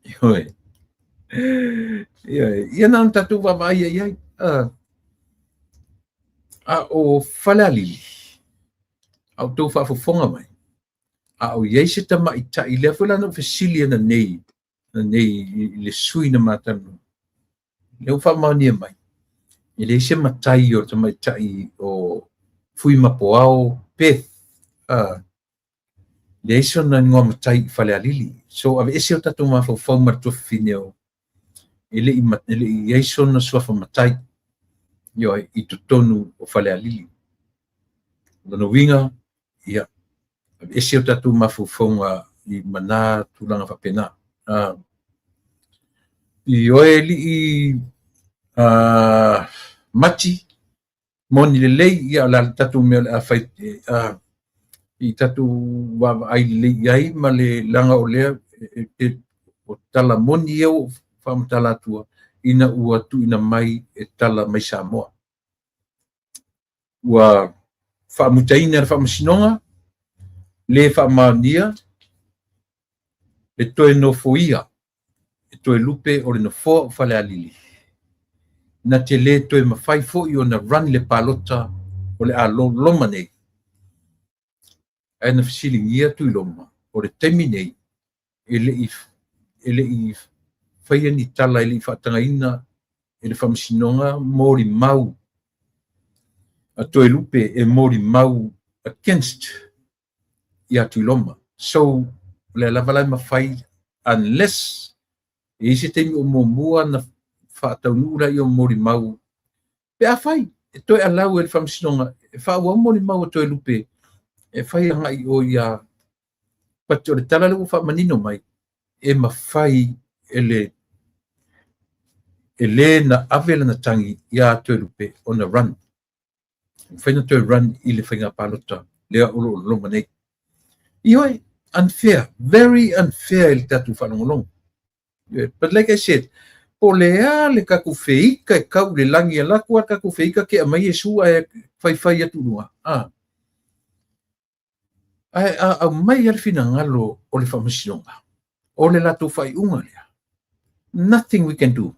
Ioe. Ioe. Ia na ona tatou vaavaai i ai. A o Falealili, a o outou faafofoga mai, a o i ai se tamaitai, lea foi la na ou fesili ananei, ananei i le sui na ma talanoa, lea ua faamaonia mai, e leai se matai o le tamaitai o Fuimapoao Beth, leai sona igoa matai i Falealili. So aveese o tatou mafaufau ma le tuafafine o e le i i ai sona suafa matai, ioe, i totonu o Falealili. O lona uiga, ia, aveese o tatou mafaufauga i mana tulaga faapena. Ioe alii Mati, moni lelei, ia o le a le tatou mea o le a fai, i tatou vaavaai lelei i ai ma le leaga o lea o tala moni ia ua faamatala atua ina ua tuuina mai e tala mai Samoa. Ua faamutaina le faamasinoga, le faamaonia le toe nofoia e Toelupe o le nofoa o Falealili. Na te le toe mafai foi ona run le palota o le a loma nei. Ae na fesiligia Tuiloma, o le taimi nei, e le i faia ni tala, e le i faatagaina e le faamasinoga molimau a Toelupe e molimau against ia Tuiloma. So, o lea lava la e mafai, unless e i ai se taimi o muamua na faataunuu lea o molimau, pe a fai e toe allow e le faamasinoga e faaauau molimau a Toelupe e fai agai o ia. But o le tala lea ua faamanino mai, e mafai e le e le na ave lana tagi ia Toelupe ona run. E mafai ona toe run i le faiga palota lea o lo o loma nei. Ioe, unfair, very unfair i le tatou faalogologo. But like I said, po o le a le tatou feika e tau i le lagi, alu atu lava le tatou feika tea mai Iesu ae faifai atu i luga. Ae a aumai lava le finagalo o le faamasinoga, o le latou faaiuga lea, nothing we can do.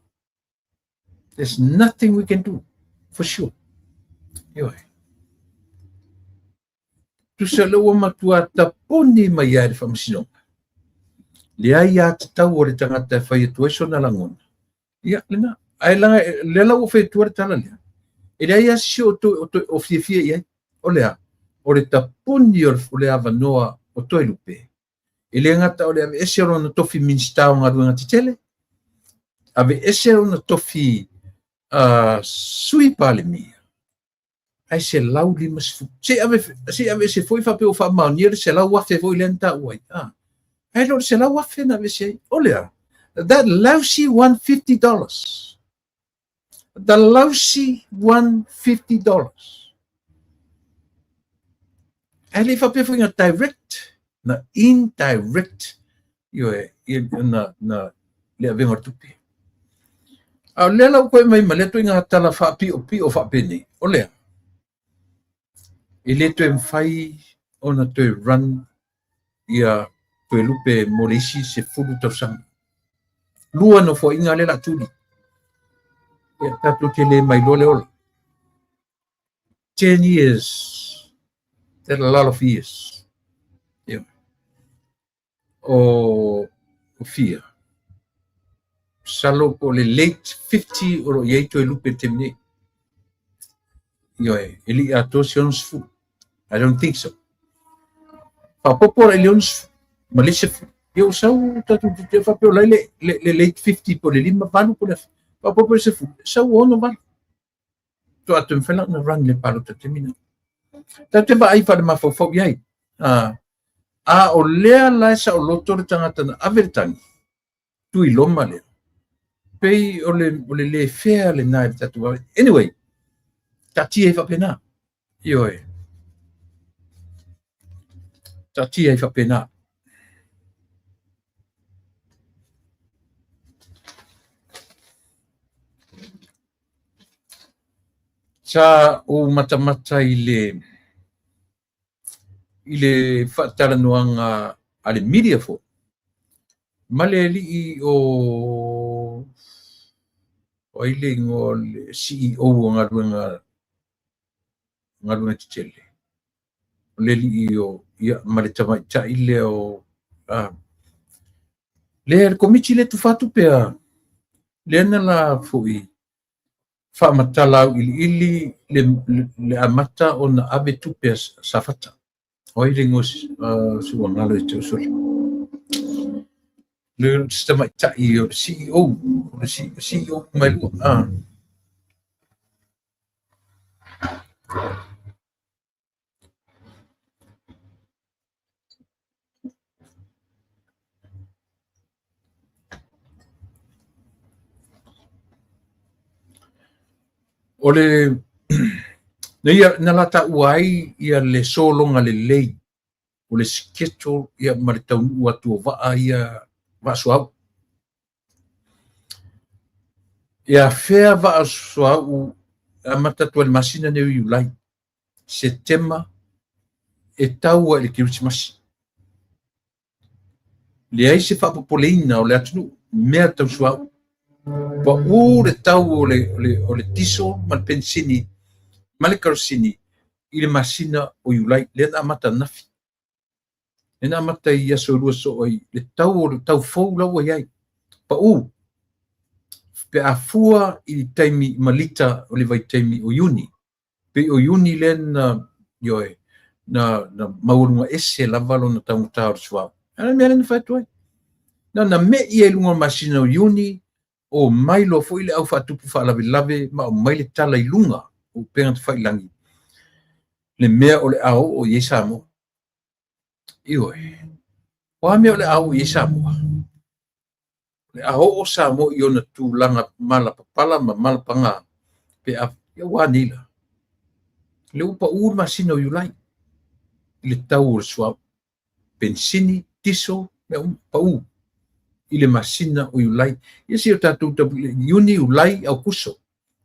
There's nothing we can do, for sure. Ioe. Tusa lea ua matua tapuni mai ai le faamasinoga. Leai a tatau o le tagata e fai atu ai sona lagona. Ia, lena. Ae laga, lea la ua fai atua le tala lea. E leai lava se isi o fiafia i ai. O le a? O le tapuni o le avanoa o Toelupe. E le gata o le aveese o lona tofi Minisita o Galuega Tetele, aveese lona tofi Sui Palemia, ae 150. Se i aveese foi faapea ua faamaonia le 100,000 foi lea na taua ai. Ae le o le 100,000 na aveese ai. O le a? That lousy $150. The lousy $150. Ae le i faapea foi na direct, na indirect, ioe, na le avega o le tupe. A o lea la ua koe mai ma lea ituaiga tala faapiopio faapenei, o lea, e le toe mafai ona toe run ia Toelupe mo le isi 10 tausaga. Lua nofoaiga lea o le a tuli. Ia, tatou te le mailoa le ola. 10 years, that's a lot of years. Yeah. O fia. Masalo po o le late 50 o lo o i ai Toelupe i le taimi nei. Ioe, e le i atoa se 60. I don't think so. Faaopoopo la i le 60 ma le 10. Ia ua sau tatou te faapea o la le late 50 po o le 58 po o le afe. Faaopoopo i le 10, sau 68. Faatoa toe mafai la ona run le palota i le taimi lena. Tatou te vaai faalemafaufau i ai. A o lea la e saoloto le tagata na ave le tagi, Tuiloma lea. Pei o le le fair lena i le tatou vaavaai. Anyway, taatia ai faapena. Ioe. Taatia ai faapena. Sa ou matamata i le i le faatalanoaga a le media foi ma le alii o o ai le igoa o le CEO o galuega galuega tetele, o le alii o ia ma le tamaitai lea o le Komiti lea tufa tupe a lea na la foi faamatala auiliili le amata ona ave tupe a Safata. O ai le igoa se ua galo ia te au sole. Le se tamaitai o le CEO, o le CEO mai lua. O le na ia na la taua ai ia le sologa lelei o le schedule ia ma le taunuu atu o vaa ia vaa suauu. E afea vaa suauu amata atu ai le masina nei o Iulai, Setema e tau ai i le Kerisimasi. Leai se faapopoleina o le atunuu mea tau suauu. Pau le tau o le diesel ma le penisini ma le kerosene i le masina o Iulai, lea na amata ananafi. Lea na amata i aso e 2 soo ai le tau o le tau fou la ua i ai. Pau pe a fua i le taimi ma lita o le vaitaimi o Iuni. Pei o Iuni lea na, ioe, na maualuga ese lava lona taugata o le suauu. A o le mea lea na fai atu ai. Na ona me'i ai i luga o le masina o Iuni, omai loa foi le au faatupu faalavelave ma aumai le tala i luga o upega tafailagi, le mea o le a oo i ai Samoa. Ioe. O a mea o le a oo i ai Samoa? O le a oo Samoa i ona tulaga malapapala ma malapaga pe a ia ua a nei la? Lea ua pau le masina o Iulai i le tau o le suauu, penisini, diesel, mea uma, pau i le masina o Iulai. Ia se i o tatou Iuni, Iulai, Aokuso,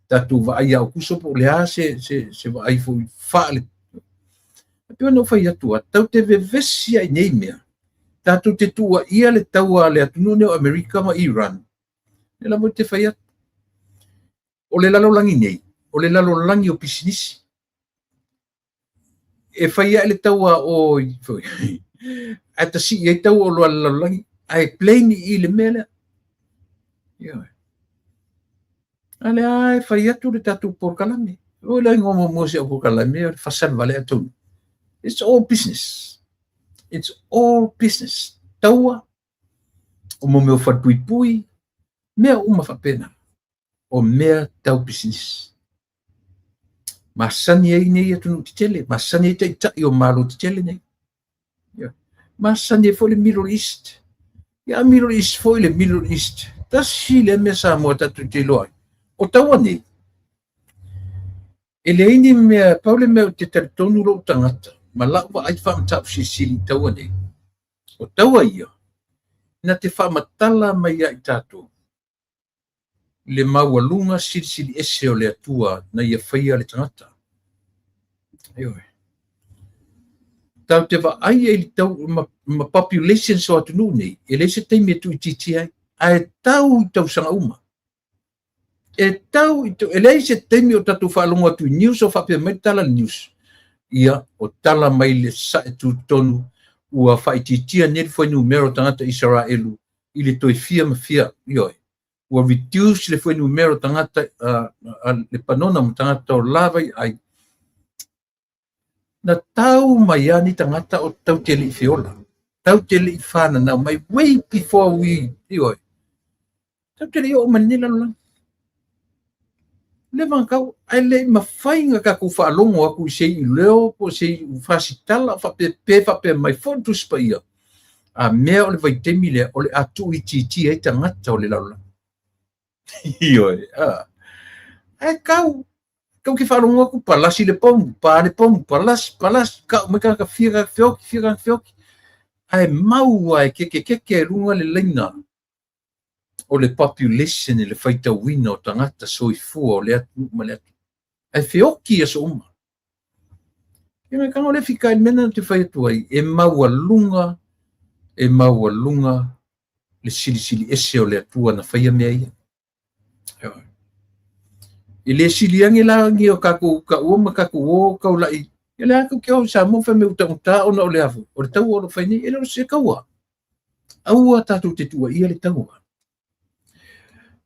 tatou vaai ia Aokuso po o le a se vaai foi faale. E pei ona ou fai atu lava, tatou te vevesi ai i nei mea, tatou te tuuaia le taua a le atunuu nei o Amerika ma Iran. Lea lava ou te fai atu, o le lalolagi nei, o le lalolagi o pisinisi. E fai ae le taua a o ae tasii ai tau o oloa a le lalolagi, ae blame i le mea lea. Ioe. A lea e fai atu le tatou polokalame. O le igoa muamua o si au polokalame o le fasa le vale ae taunuu. It's all business. It's all business. Taua, o mo mea o falepuipui, mea uma faapena. O mea tau pisinisi. Masani ai nei atunuu tetele, masani ai taitai o Malo tetele nei. Ia. Masani ai foi le Middle East. Ia, Middle East foi le Middle East. Tasi lea mea Samoa tatou te iloa ai. O taua nei, e leai ni mea, pau le mea ou te talitonu lou tagata, ma lau vaai faamatausilisili i taua nei, o taua ia, na te faamatala mai ia i tatou le maualuga silisili ese o le Atua na ia faia le tagata. Ioe. Tatou te vaai ai i le tau ma populations o atunuu nei, e leai se taimi e tuuitiitia ai, ae tau i tausaga uma. E tau i, e leai se taimi o tatou faalogo atu i news o faapea mai le tala i le news. Ia, o tala mai le sae tutonu ua faaitiitia nei le fuainumera o tagata Isaraelu i le toe fia ma fia, ioe, ua reduce le fuainumera o tagata a Lepanona ma tagata o la vaiaai. Na tau mai lava ni tagata o tau te le i feola, tau te le i whananau mai way before we, ioe, tau te le i oo mai lenei lalolagi. Leva na tau, ae le i mafai na tatou faalogo atu i se iuleo po o se iu fasitala o faapea pe faapea mai foi le Tusi Paia, a mea o le vaitaimi lea o le a tuuitiitia ai tagata o le lalolagi. Ioe, a. Ae tau, tau ke faalogo atu palasi le pomu, pa le pomu, palasi, palasi, kau mai tagata fia tagata feoki, fia tagata feoki. Ae mau lava e kekekeke i luga le laina o le population i le faitauina o tagata soifua o le atunuu ma le atunuu. Ae feoki i aso uma. Ia ngai taga o le fika i le mea lena ou te fai atu ai, e maualuga, e maualuga le silisili ese o le Atua na faia mea ia. E le sili ane la ni o tatou taua ma tatou o taulai. Ia le a tou te o i Samoa fai mai ua taugata ona o le a foi? O le taua o lo o fai nei. E le o se taua. Aua tatou te tuuaia le taua.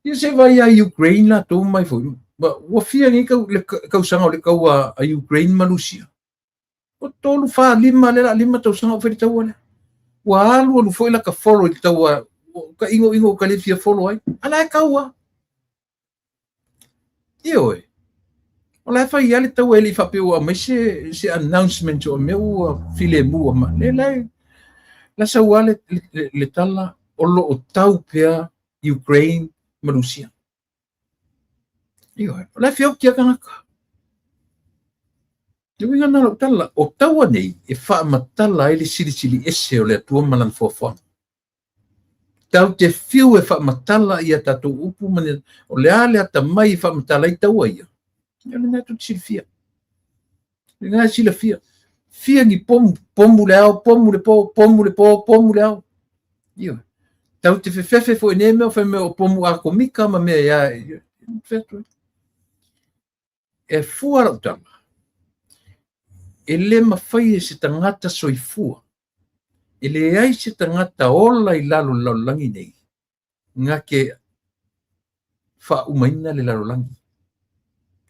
Ia se vai ia Ukraine latou mai foi. Ua fia nei le tausaga o le taua a Ukraine ma Rusia. Ua 3, 4, 5, lea la 5 tausaga o fai le taua lea. Ua alu alu foi la ta follow i le taua, ka ino ino ka le fia follow ai. A la e taua. Ioe. O la e fai lava le taua e le i faapea ua aumai se, se announcement o mea ua filemu ma le la la sau lava le, le, le tala o lo o tau pea Ukraine ma Rusia. Ioe, o la e feoti lava tagata. Le uiga lena o lau tala, o taua nei e faamatala ai le silisili ese o le Atua ma lana foafoaga. Tatou te fiu e faamatala i a tatou upu ma ni, o le a le atamai e faamatala ai taua ia, ia o lena tou te silafia. O lena e silafia. Fia ni pomu, pomu le ao, pomu le po, pomu le po, pomu le ao. Ioe. Tatou te fefefe foi i nei mea, fai mai o pomu atomika ma mea ia. E fua lau tala, e le mafai e se tagata soifua, e leai se tagata ola i lalo o le lalolagi nei, na te faaumaina le lalolagi.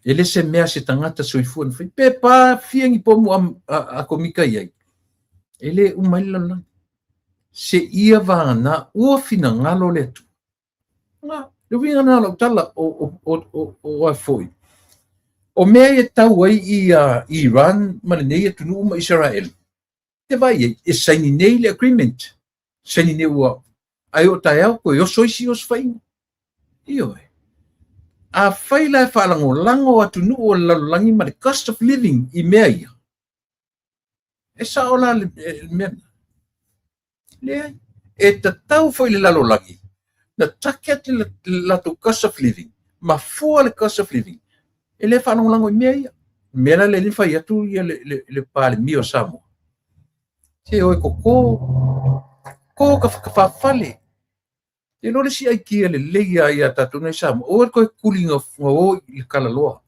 E le se mea se tagata soifua na fai. Pe pa fia ni pomu atomika i ai, e le uma ai le lalolagi. Se ia vagana ua finagalo le Atua. Na, le uiga lena o lau tala o, o, o, o, o a foi. O mea ia e tau ai i uh, Iran ma lenei atunuu ma Isarael, te vaai ai, e saini nei le agreement. Saini nei ua, ai o taeao toe oso isi osofaiga. Ioe. Afai la e faalagolago atunuu o le lalolagi ma le cost of living i mea ia, e sao la le mea lena? Leai. E tatau foi le lalolagi na target le latou cost of living ma fua le cost of living e le faalagolago i mea ia. O le mea la lea e fai atu ia le, le, le Palemia o Samoa. Se o e koko, ko ka whakawhawhale. Te iloa le isi aikia lelei lava ia tatou nei Samoa, aua le toe kuli o i le talaloa.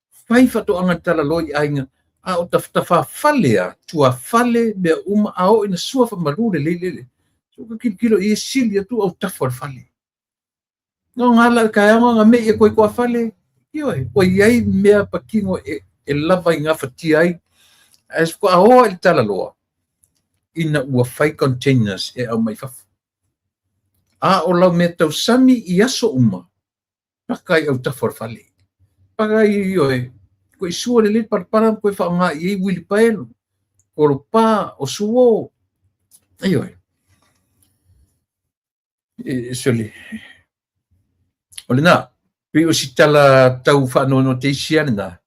Fai faatoaga i le talaloa i aiga, a o tafafale lava, tuafale, mea uma, a oo ina sua faamalu lelei le, se ua tilotilo i ai e sili atu autafa o le fale. No ngā la taeao nga mei e koe tuafale, ioe, ua i ai mea patino e, e lava i gafatia ai, ae faatoa o i le talaloa, ina ua fai containers e aumai i fafo. A o lau mea tausami i aso uma, paka i autafa o le fale. Paka i ioe, koe sua lelei le palapala ma koe faaaoga i ai uilipaelo, kolopa, o suo. Ioe. E, sole. O lena, pei o si tala tau faanoanoa teisi lava lena,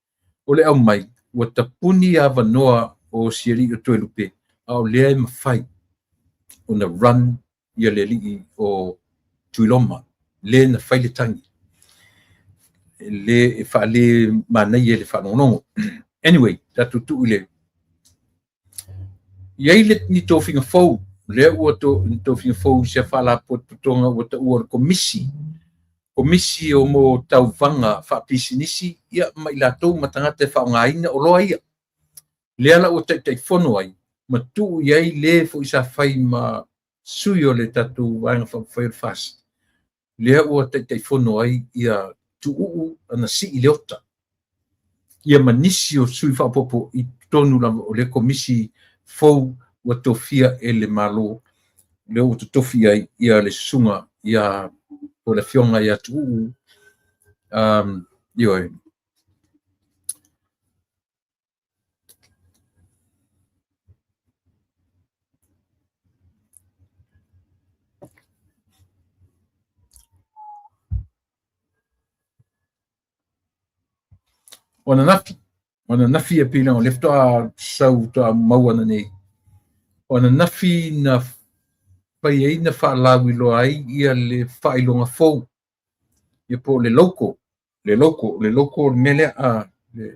o le aumai, ua tapuni avanoa o si alii o Toelupe, a o lea e mafai ona run ia le alii o Tuiloma, le na fai le tagi, le e faale manaia i le faalogologo. Anyway, tatou tuu i le I ai le ni tofiga fou, lea ua to, ni tofiga fou i se faalapotopotoga ua taua o le Komisi, Komisi o mo Tauvaga Faapisinisi, ia, ma i latou ma tagata e faaaogaina oloa ia. Lea la ua taitaifono ai ma tuu i ai le foi sa fai ma sui o le tatou Vaega Faaupufai o le FAST, lea ua taitaifono ai ia Tuuu Anasii Leota, ia ma nisi o sui faaopoopo i totonu lava o lea komisi fou ua tofia e le Malo, lea ua totofi ai ia le susuga ia po o le afioga ia Tuuu, um, ioe. O ananafi, o ananafi e pei o lea faatoa sau faatoa maua nei. O ananafi na fai ai na faalauiloa ai ia le faailoga fou, ia po o le logo, Le logo, le logo o le mea lea, a, le,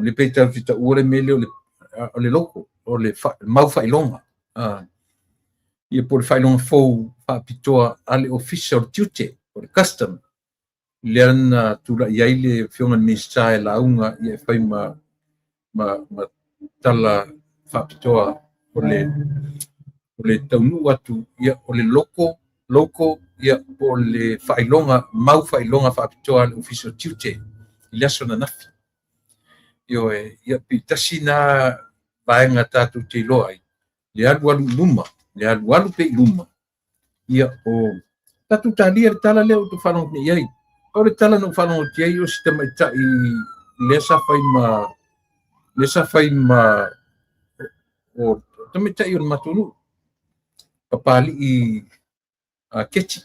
le pei tatou te taua le mea lea o le logo, o le mau faailoga, a, ia po o le faailoga fou faapitoa a le Ofisa o le Tiute, o le Custom, lea na tulai ai le Afioga i le Minisita e lauga ia e fai ma tala faapitoa o le taunuu atu ia o le logo ia po o le faailoga mau faailoga faapitoa a le Ofisa o Tiute i le aso ananafi. Ioe, ia pe tasi na vaega tatou te iloa ai le alualu i luma, le alualu pea i luma ia o tatou talia le tala lea ua outou faalogo nei i ai. O le tala na ou faalogo atu i ai o si tamaitai lea sa fai ma o tamaitai o le matou nuu, Papalii Keti.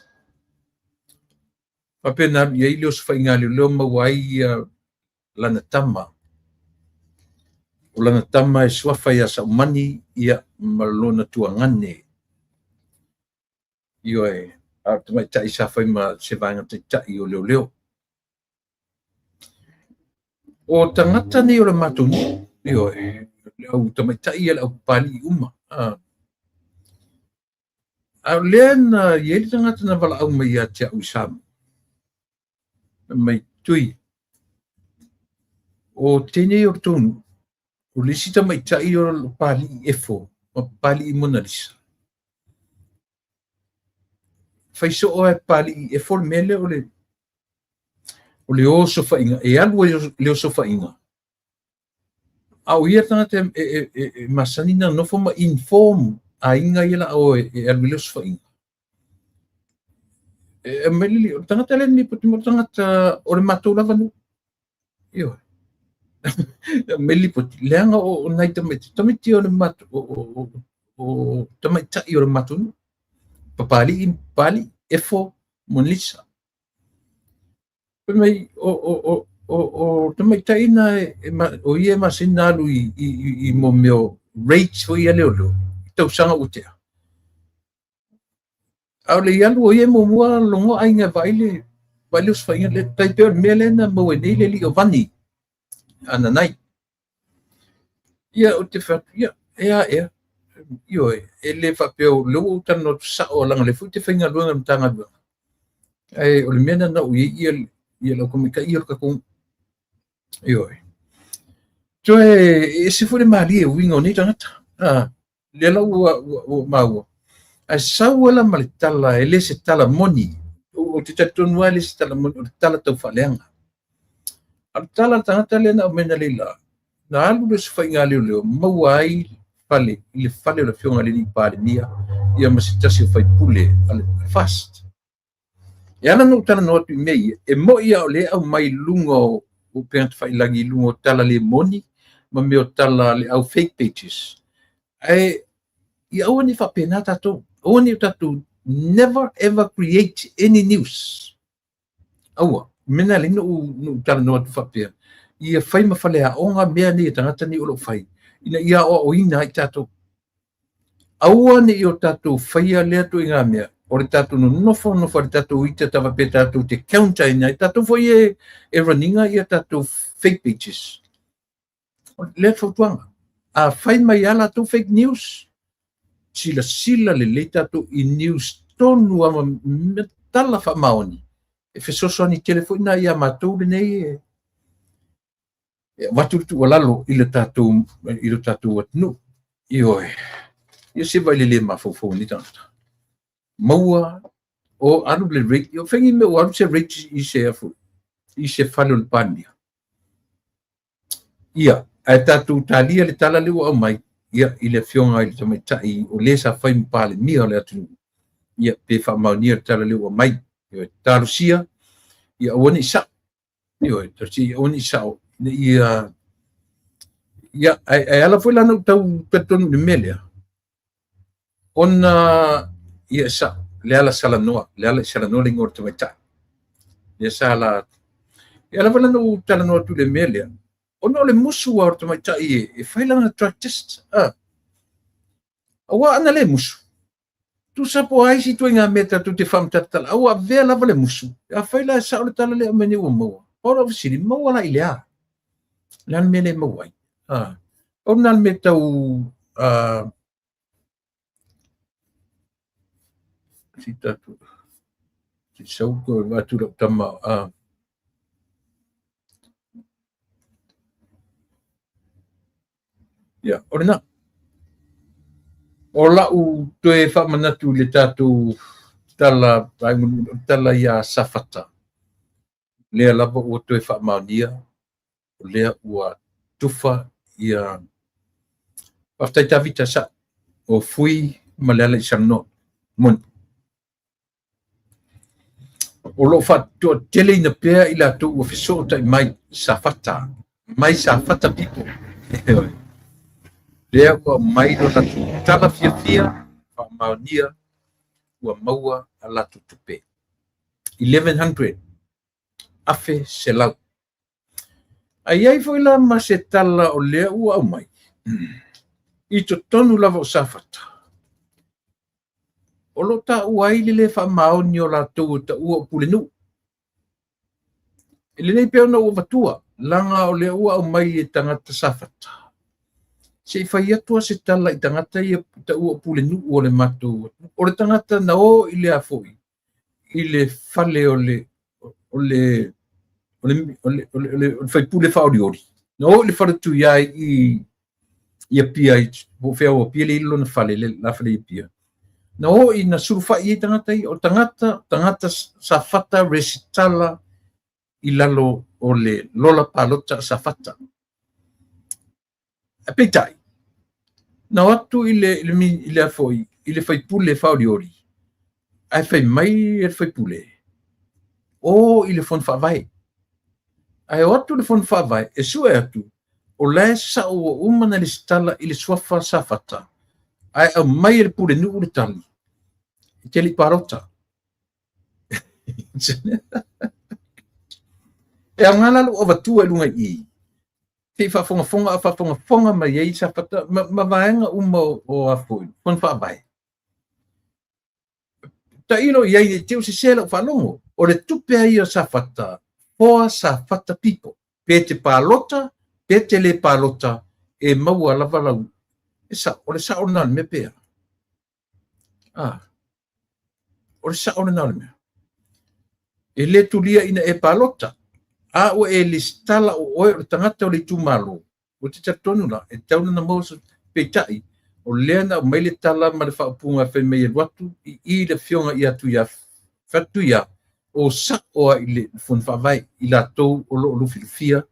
Faapea na alu i ai le osofaiga a leoleo maua ai lana tama. O lana tama e suafa ia Saumani ia ma lona tuagane. Ioe, a o le tamaitai sa fai ma se vaega taitai o leoleo. O tagata nei o le matou nuu, ioe, le au tamaitai ia le au Papalii uma. A o lea na i ai le tagata na valaau mai ia te au i Samoa. Fai mai, Tui, o teinei o le tou nuu, o le isi tamaitai o Papalii Efo ma Papalii Monalisa. Fai soo e Papalii Efo le mea lea o le osofaiga, e alu ai le osofaiga, a o ia tagata e masani na nofo ma inform aiga ia la o e alu i le osofaiga. E mai le o le tagata lea ni poti mo tagata o le matou lava nuu. Ioe. Mai le lipoti, leaga o nai tamaiti, tamaiti o le matou, o tamaitai o le matou nuu. Papalii, Papalii, Efo, Monalisa. Fai mai, o tamaitai na o ia e masani na alu i mo mea o raids foi ia leoleo, i tausaga ua tea. A o le i alu o ia e muamua logoa aiga e vaai le osofaiga le tai pei o le mea lea na maua ai nei le alii o Vani Ananai. Ia ou te fai atu, ia, e a ea. Ioe, e le faapea o lea ua ou talanoa atu sao leaga o lea foi ou te faigaluega i le Matagaluega. Ae o le mea na ou i ai ia le au tamaitai ia o le tatou nuu. Ioe. Toe e ese foi le malie o uiga o nei tagata. Lea la ua maua. Ae sau ai la ma le tala, e le se tala moni. Ou te talitonu lava e le se tala moni, o le tala tau faaleaga. A o le tala a le tagata lea na aumai analeila, na alu le osofaiga a leoleo, maua ai fale, i le fale o le Afioga i le alii Palemia, ia ma se tasi o faipule a le FAST. E ala ona ou talanoa atu i mea ia, e moni lava o lea e aumai i luga o upega tafailagi, i luga o tala le moni, ma mea o tala le au fake pages. Ae ia aua ne i faapena tatou. Aua ne i o tatou never ever create any news. Aua, mea na ala ai ona ou talanoa atu faapea, ia fai ma faleaoga mea nei a tagata nei o lo o fai, ina ia aoaoina ai tatou. Aua ne i o tatou faia lea ituaiga mea, o le tatou nonofo nonofo ai le tatou ita ta faapea tatou te counter ina ai tatou foi e run ina ia tatou fake pages. O lea fautuaga. A fai mai lava latou fake news, silasila lelei tatou i news tonu lava ma tala faamaoni, e fesoasoani tele foi na ia matou lenei e avatu le tuualalo i le tatou atunuu. Ioe. Ia se vaai le le mafaufau o nei tagata. Maua o alu le raid, o fai ni mea ua alu se raid i se fale o le Palemia. Ia, ae tatou talia le tala lea ua aumai ia i le Afioga i le tamaitai o le sa fai ma Palemia o le atunuu. Ia, pe faamaonia le tala lea ua aumai. Ioe, talosia, ia aua ne i sao. Ioe, talosia ia aua ne i sao. Ia, ia, ae ala foi la na ou tau talitonu i le mea lea, ona ia sao, le ala salanoa, le ala i salanoa le igoa o le tamaitai. Lea sa la, e ala foi la na ou talanoa atu i le mea lea, ona o le musu lava o le tamaitai e fai lana drug test. Aua ana le musu. Tusa po o a isi ituaiga mea tatou te faamatalatala, a ua avea lava le musu. Afai la e sao le tala lea e aumai nei ua maua, pau lau fesili, maua la i le a? O le a le mea lea e maua ai? A, pau lena o le mea tau a, se i tatou, se i sau toe avatu i lau tama, a, Ia, o lena. O lau toe faamanatu i le tatou tala, tala ia Safata, lea lava ua toe faamaonia, o lea ua tufa ia. Faafetai Tavita sa o Fui ma Leala i Salanoa. Moni. O lo o faatoateleina pea i latou ua fesootai mai Safata, mai Safata people. Lea ua aumai lo latou tala fiafia faamaonia ua maua a latou tupe. 1100, 1100. Ae i ai foi la ma se tala o lea ua aumai i totonu lava o Safata, o lo o taua ai le lē faamaoni o latou e taua o Pulenuu. E lelei pea ona ou avatua, leaga o lea ua aumai e tagata Safata, se i fai atu lava se tala i tagata ia e taua o Pulenuu o le matou atunuu. O le tagata na o i le a foi, i le fale o le o le o le o le o le, o le faipule faaolioli, na o i le fale Tuia i i Apia, i po o fea o Apia le i lona fale, le la fale i Apia. Na o i na sulufai ai tagata ia, o tagata, tagata Safata resitala i lalo o le lola palota a Safata. Ae peitai, na o atu i le, i le, i le, foi, i le faipule faaolioli, ae fai mai le faipule, o i le fono faavae. Ae o atu i le fono faavae, e sue atu, o la e sao ua uma ona lesitala i le suafa Safata, ae aumai e le pulenuu le tali, e te le i palota. E aoga la lou avatua i luga i i, se i faafogafoga a faafogafoga mai ai Safata ma, ma vaega uma o, o a foi, fono faavae. Tailo i ai ne i te i ua sese lau faalogo. O le tupe a ia o Safata, for Safata people. Pe te palota, pe te le palota, e maua lava lau, e sao, o le sao lena o le mea pe a? Ah, o le sao lena o le mea. E le tulia ina e palota, a ua e lesitala o oe o le tagata o le itumalo, Ou te talitonu la, e tatau ona maua se peitai, o lea na aumai le tala ma le faaupuga fai mai e alu atu i i le afioga ia Tuia, o sao lava i le Fono Faavae, i latou o lo o lufilufia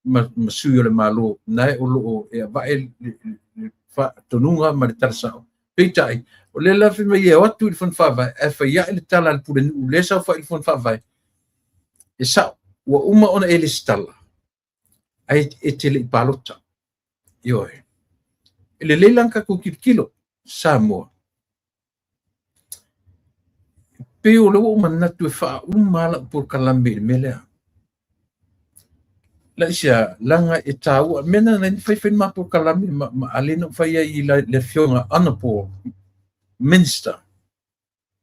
ma, ma sui o le Malo, na o lo o e avae le, le faatonuga ma le tala sao. Peitai, o lea la fai mai e o atu i le Fono Faavae, ae fai ae le tala a le Pulenuu lea e saofai i le Fono Faavae, e sao, ua uma ona e lesitala, ae e te le i palota. Ioe. E lelei la ona tatou tilotilo, Samoa. Pei o lea ua ou manatu e faauma lava lau polokalame i le mea lea. Laisa, leaga e taua, mea na na fai fai ma polokalame ma, ma ale na fai ai i le afioga Honorable Minister.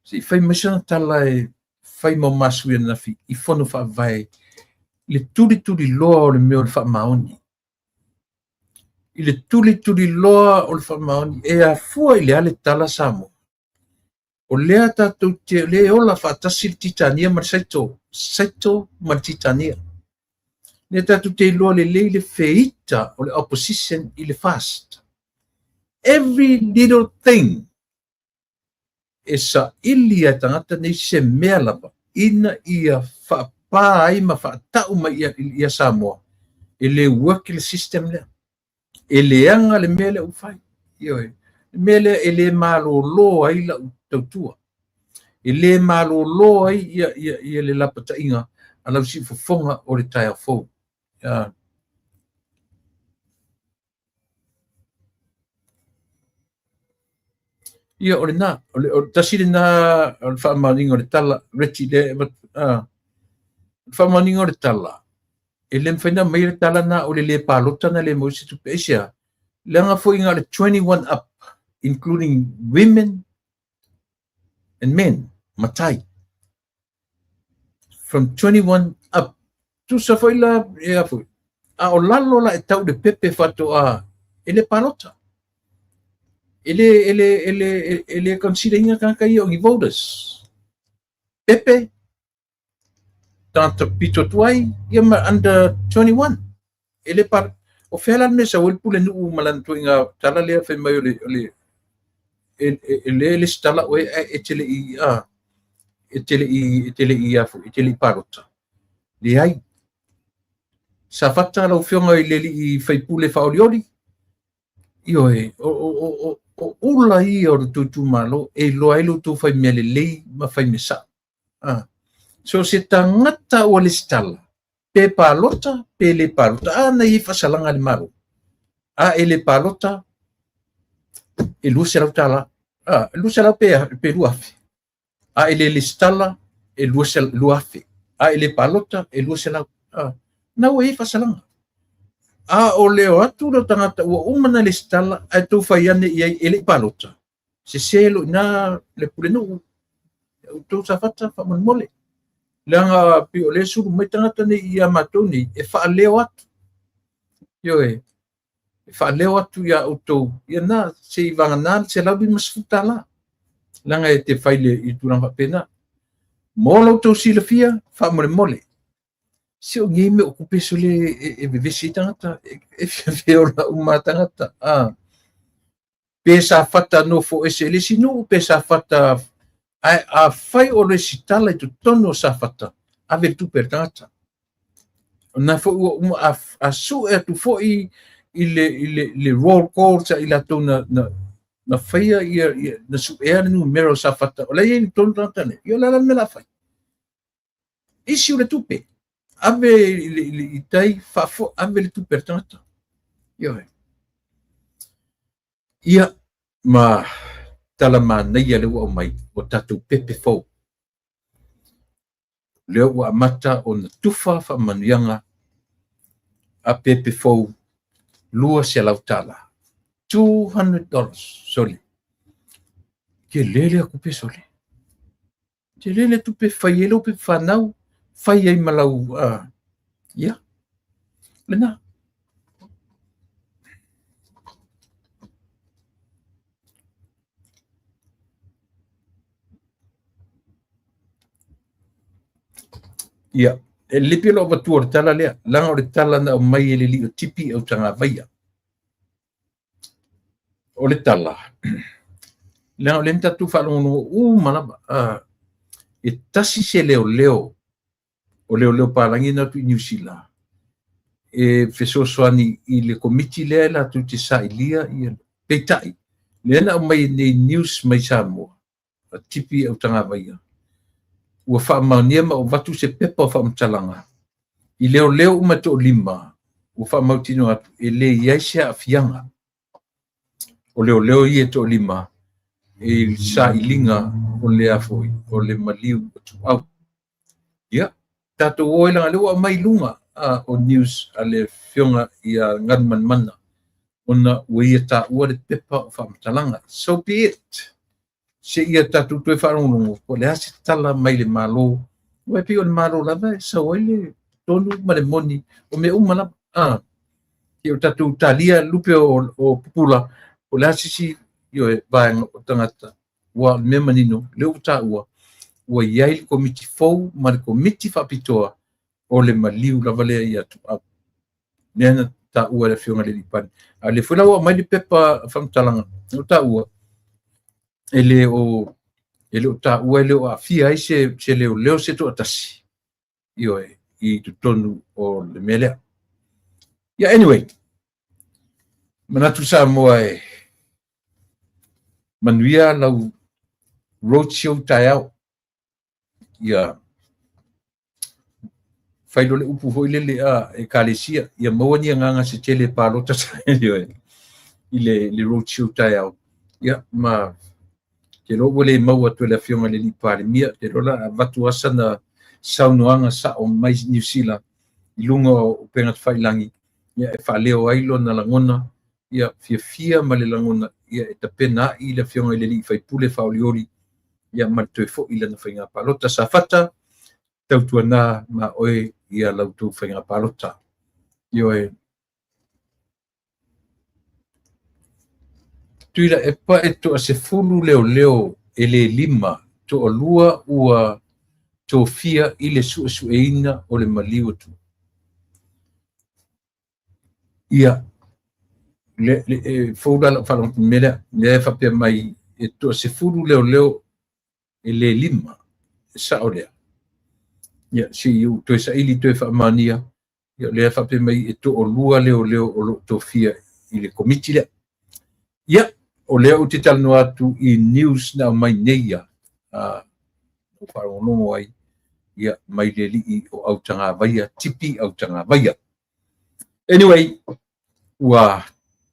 Se i fai mai sana tala e fai ma ma sui ananafi i fono faavae le tulituliloa o le mea o le faamaoni. I le tulituliloa o le faamaoni e afua i le a le tala Samoa. O lea tatou te, o lea e ola faatasi le Titania ma le Saito, Saito ma le Titania. Lea tatou te iloa lelei le feita o le opposition i le fast. Every little thing e saili e tagata nei se mea lava ina ia faapā ai ma faatau mai ia, ia Samoa, e le work le system lea. E leaga le mea lea ua fai. Ioe. Le mea lea e le malolo ai lau tautua. E le malolo ai ia, ia, ia le lapataiga a lau siufofoga o le taeao fou. Uh, Ia, o lena, o le, o le tasi lena o le faamaoniga o le tala, Reggie, le, le faamaoniga o le tala, e le mafai ona aumaia le tala na o le le palota na le maua se tupe. Aisea? Leaga foi na o le 21 up, including women, and men, matai. From 21 up. Tusa foi la, e foi. A o lalo la e tau le pepe faatoa e le palota. E le, e le, e le, e le consider ina tagata ia o ni voters. Pepe, tagata pito tuai, ia ma under 21. E le pa, o fea la le mea sau ai le pulenuu ma lana ituaiga tala lea fai mai o le, o le, e, e, e le lesitala oe ae e te le i, a, e te le i, e te le i, a, e te le i palota. Leai. Safata lau Afioga i le alii faipule faaolioli, ioe, o, o, o, o, o ula ia o le tou itumalo e iloa ai lo outou fai mea lelei ma fai mea sao. Ah. So se tagata ua lesitala, pe palota, pe le palota, a na i ai faasalaga a le Malo. A e le palota, e $200. Ah, 200 pe, pe 2,000. A e le lesitala, e 2,000. A e le palota, e 200. Ah, na ua i ai faasalaga. A o le o atu le tagata ua uma na lesitala, ae tou fai ane i ai e le i palota, sese lo ina le pulenuu, outou Safata faamolemole. Leaga pei o lea e sulu mai tagata nei ia matou nei e faaleo atu. Ioe, e faaleo atu iā outou, ia na, se i vagana le $150. Leaga e te fai le i tulaga faapena. Mo la outou silafia, faamolemole. Se o nei mea o tupe sole e, e vevesi ai tagata, e, e fiafia ola uma tagata. Ah. Pe Safata nofo ese i le isi nuu, pe Safata, ae afai o lesitala i totonu o Safata, ave le tupe a le tagata. O na foi ua uma a, a sue atu foi i le, i le, le roll call sa i latou na, na, na faia ia, ia na suea le numera o Safata, o la e i ai i totonu tagata nei, ia o le a la le mea o le a fai? Issue le tupe, ave i, i, i, i tai, faafo, ave le tupe a le tagata. Ioe. Ia, ma tala manaia lea ua aumai, ua tatou pepe fou. Lea ua amata ona tufa faamanuiaga a pepe fou $200. $200, sole. Tele lea tupe sole. Tele le tupe fai ai lau pepa fanau, fai ai ma lau, ia, lena. Ia, e lipi lou avatua o le tala lea, leaga o le tala na aumai e le alii o Tipi Autagavaia. O le tala, leaga o lea na tatou faalogologo uma lava, e tasi se leoleo, o leoleo palagi na o atu i Niu Sila, e fesoasoani i le komiti lea e latou te sailia ia, peitai, lea na aumai nei news mai Samoa, a Tipi Autagavaia, ua faamaonia ma ua avatu se pepa o faamatalaga i leoleo uma e toalima ua faamautinoa atu e le i ai se aafiaga o leoleo ia e toalima i le sailiga o le a foi o le maliu o Tuau. Ia, tatou o ai leaga o lea ua aumai i luga o news a le Afioga ia Galumalemana ona ua ia taua le pepa o faamatalaga. So be it. Seia tatou toe faalogologo po o le a se tala mai le Malo, aua e pei o le Malo lava e sau ai le tonu ma le moni o mea uma lava. A, o tatou talia lupe o, o pupula, po o le a se isi ioe, vaega o tagata, ua o le mea manino, lea ua taua, ua i ai le komiti fou ma le komiti faapitoa o le maliu lava lea ia Tuau. Lea na taua e le Afioga i le Alii Palemia. A o lea foi la ua aumai le pepa faamatalaga, ua taua, e le o, e le o taua, e le o aafia ai se, se leoleo se toatasi, ioe, i totonu o le mea lea. Yeah, anyway, manatu Samoa e manuia lau roadshow taeao. Ia fai loa le upu foi lele a ekalesia, ia maua ni agaga se tele e palota i le, le roadshow taeao. Ia, ma te iloa ua le maua atu e le Afioga i le Alii Palemia, te iloa la avatu lava sana saunoaga sao mai Niu Sila i luga o upega tafailagi, ia, e faaleo ai lona lagona, ia, fiafia ma le lagona, ia, e tapena ai le Afioga i le Alii Faipule faaolioli. ia ma le toe foi i lana faiga palota. Safata, tautuana ma oe ia la outou faiga palota. Ioe. Tuilaepa e toa-10 leoleo e le 5, toa-2 ua tofia i le suesueina o le maliu atu. Ia, le, le, e fou la lau faalogo mea lea, lea e faapea mai e toa-10 leoleo e le 5, e sao lea. Ia, se i ou toe saili toe faamaonia, ia lea e faapea mai e toa-2 leoleo o lo o tofia i le komiti lea. Ia, o lea ou te talanoa atu i news na aumai nei ia, ou faalogologo ai, ia, mai le alii o Autagavaia, Tipi Autagavaia. Anyway, ua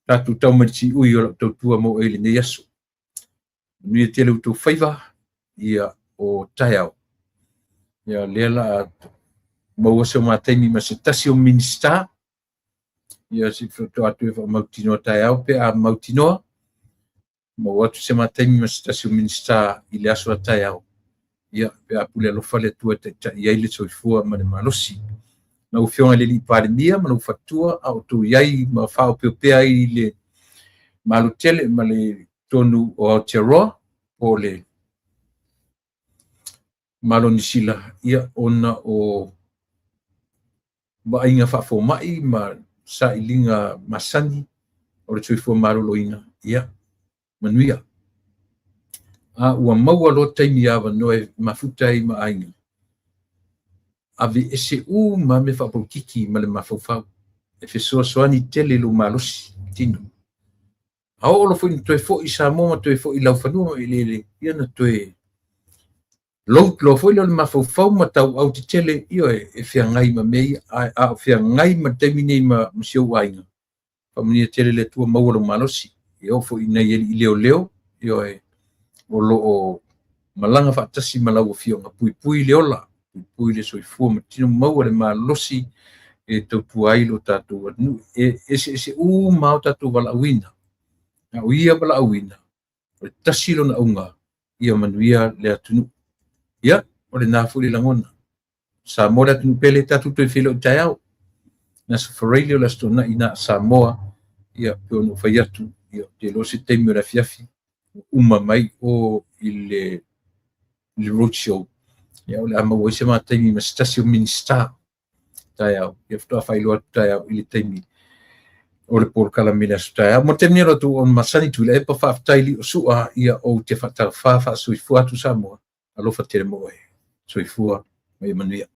tatou tau mai le siui o lau tautua mo oe i lenei aso. Manuia tele outou faiva, ia, o taeao. Ia, lea la a maua se ma taimi ma se tasi o Minisita, ia se faatoa atu e faamautinoa taeao pe a mautinoa, maua atu se ma taimi ma se tasi o Minisita i le aso a taeao, ia, pe a pule alofa le Atua e taitai ai le soifua ma le malosi. Lau Afioga i le Alii Palemia ma lou faletua, a o outou i ai ma faaopeopea ai i le Malo tele ma le tonu o Aotearoa, po o le Malo o Niu Sila, ia, ona o vaaiga faafomai ma sailiga masani o le soifua maloloina, ia, manuia. A ua maua loa taimi avanoa e mafuta ai ma aiga, aveese uma mea faapolokiki ma le mafaufau, e fesoasoani tele i lou malosi tino. A oo loa foi ina toe foi i Samoa ma toe foi i laufanua ma eleele, ia na toe load loa foi lea o le mafaufau ma tauau tetele, ioe, e feagai ma mea ia. A o feagai ma le taimi nei ma si ou aiga, faamanuia tele le Atua, maua lou malosi. E oo foi i nai alii leoleo, ioe, o lo o malaga faatasi ma lau afioga, puipui le ola, puipui le soifua ma tino, maua le malosi e tautua ai lo tatou atunuu. E eseese uma o tatou valaauina. A o ia valaauina, o le tasi lona auga, ia manuia le atunuu. Ia, o lena foi le lagona. Samoa le atunuu pele, tatou toe feiloai taeao. Le Aso Faraile o le Aso Toonai na Samoa, ia, pe ona ou fai atu, ia, ou te iloa se taimi o le afiafi, uma mai o i le road show, ia, o le a maua ai se ma taimi ma se tasi o Minisita taeao, ia faatoa faailoa atu taeao i le taimi o le polokalame i le aso taeao. Mo le taimi nei o la outou auauna masani, Tuilaepa, faafetai li o sua, ia ou te faatalofa faasoifua atu Samoa, alofa tele mo oe. Soifua ma ia manuia.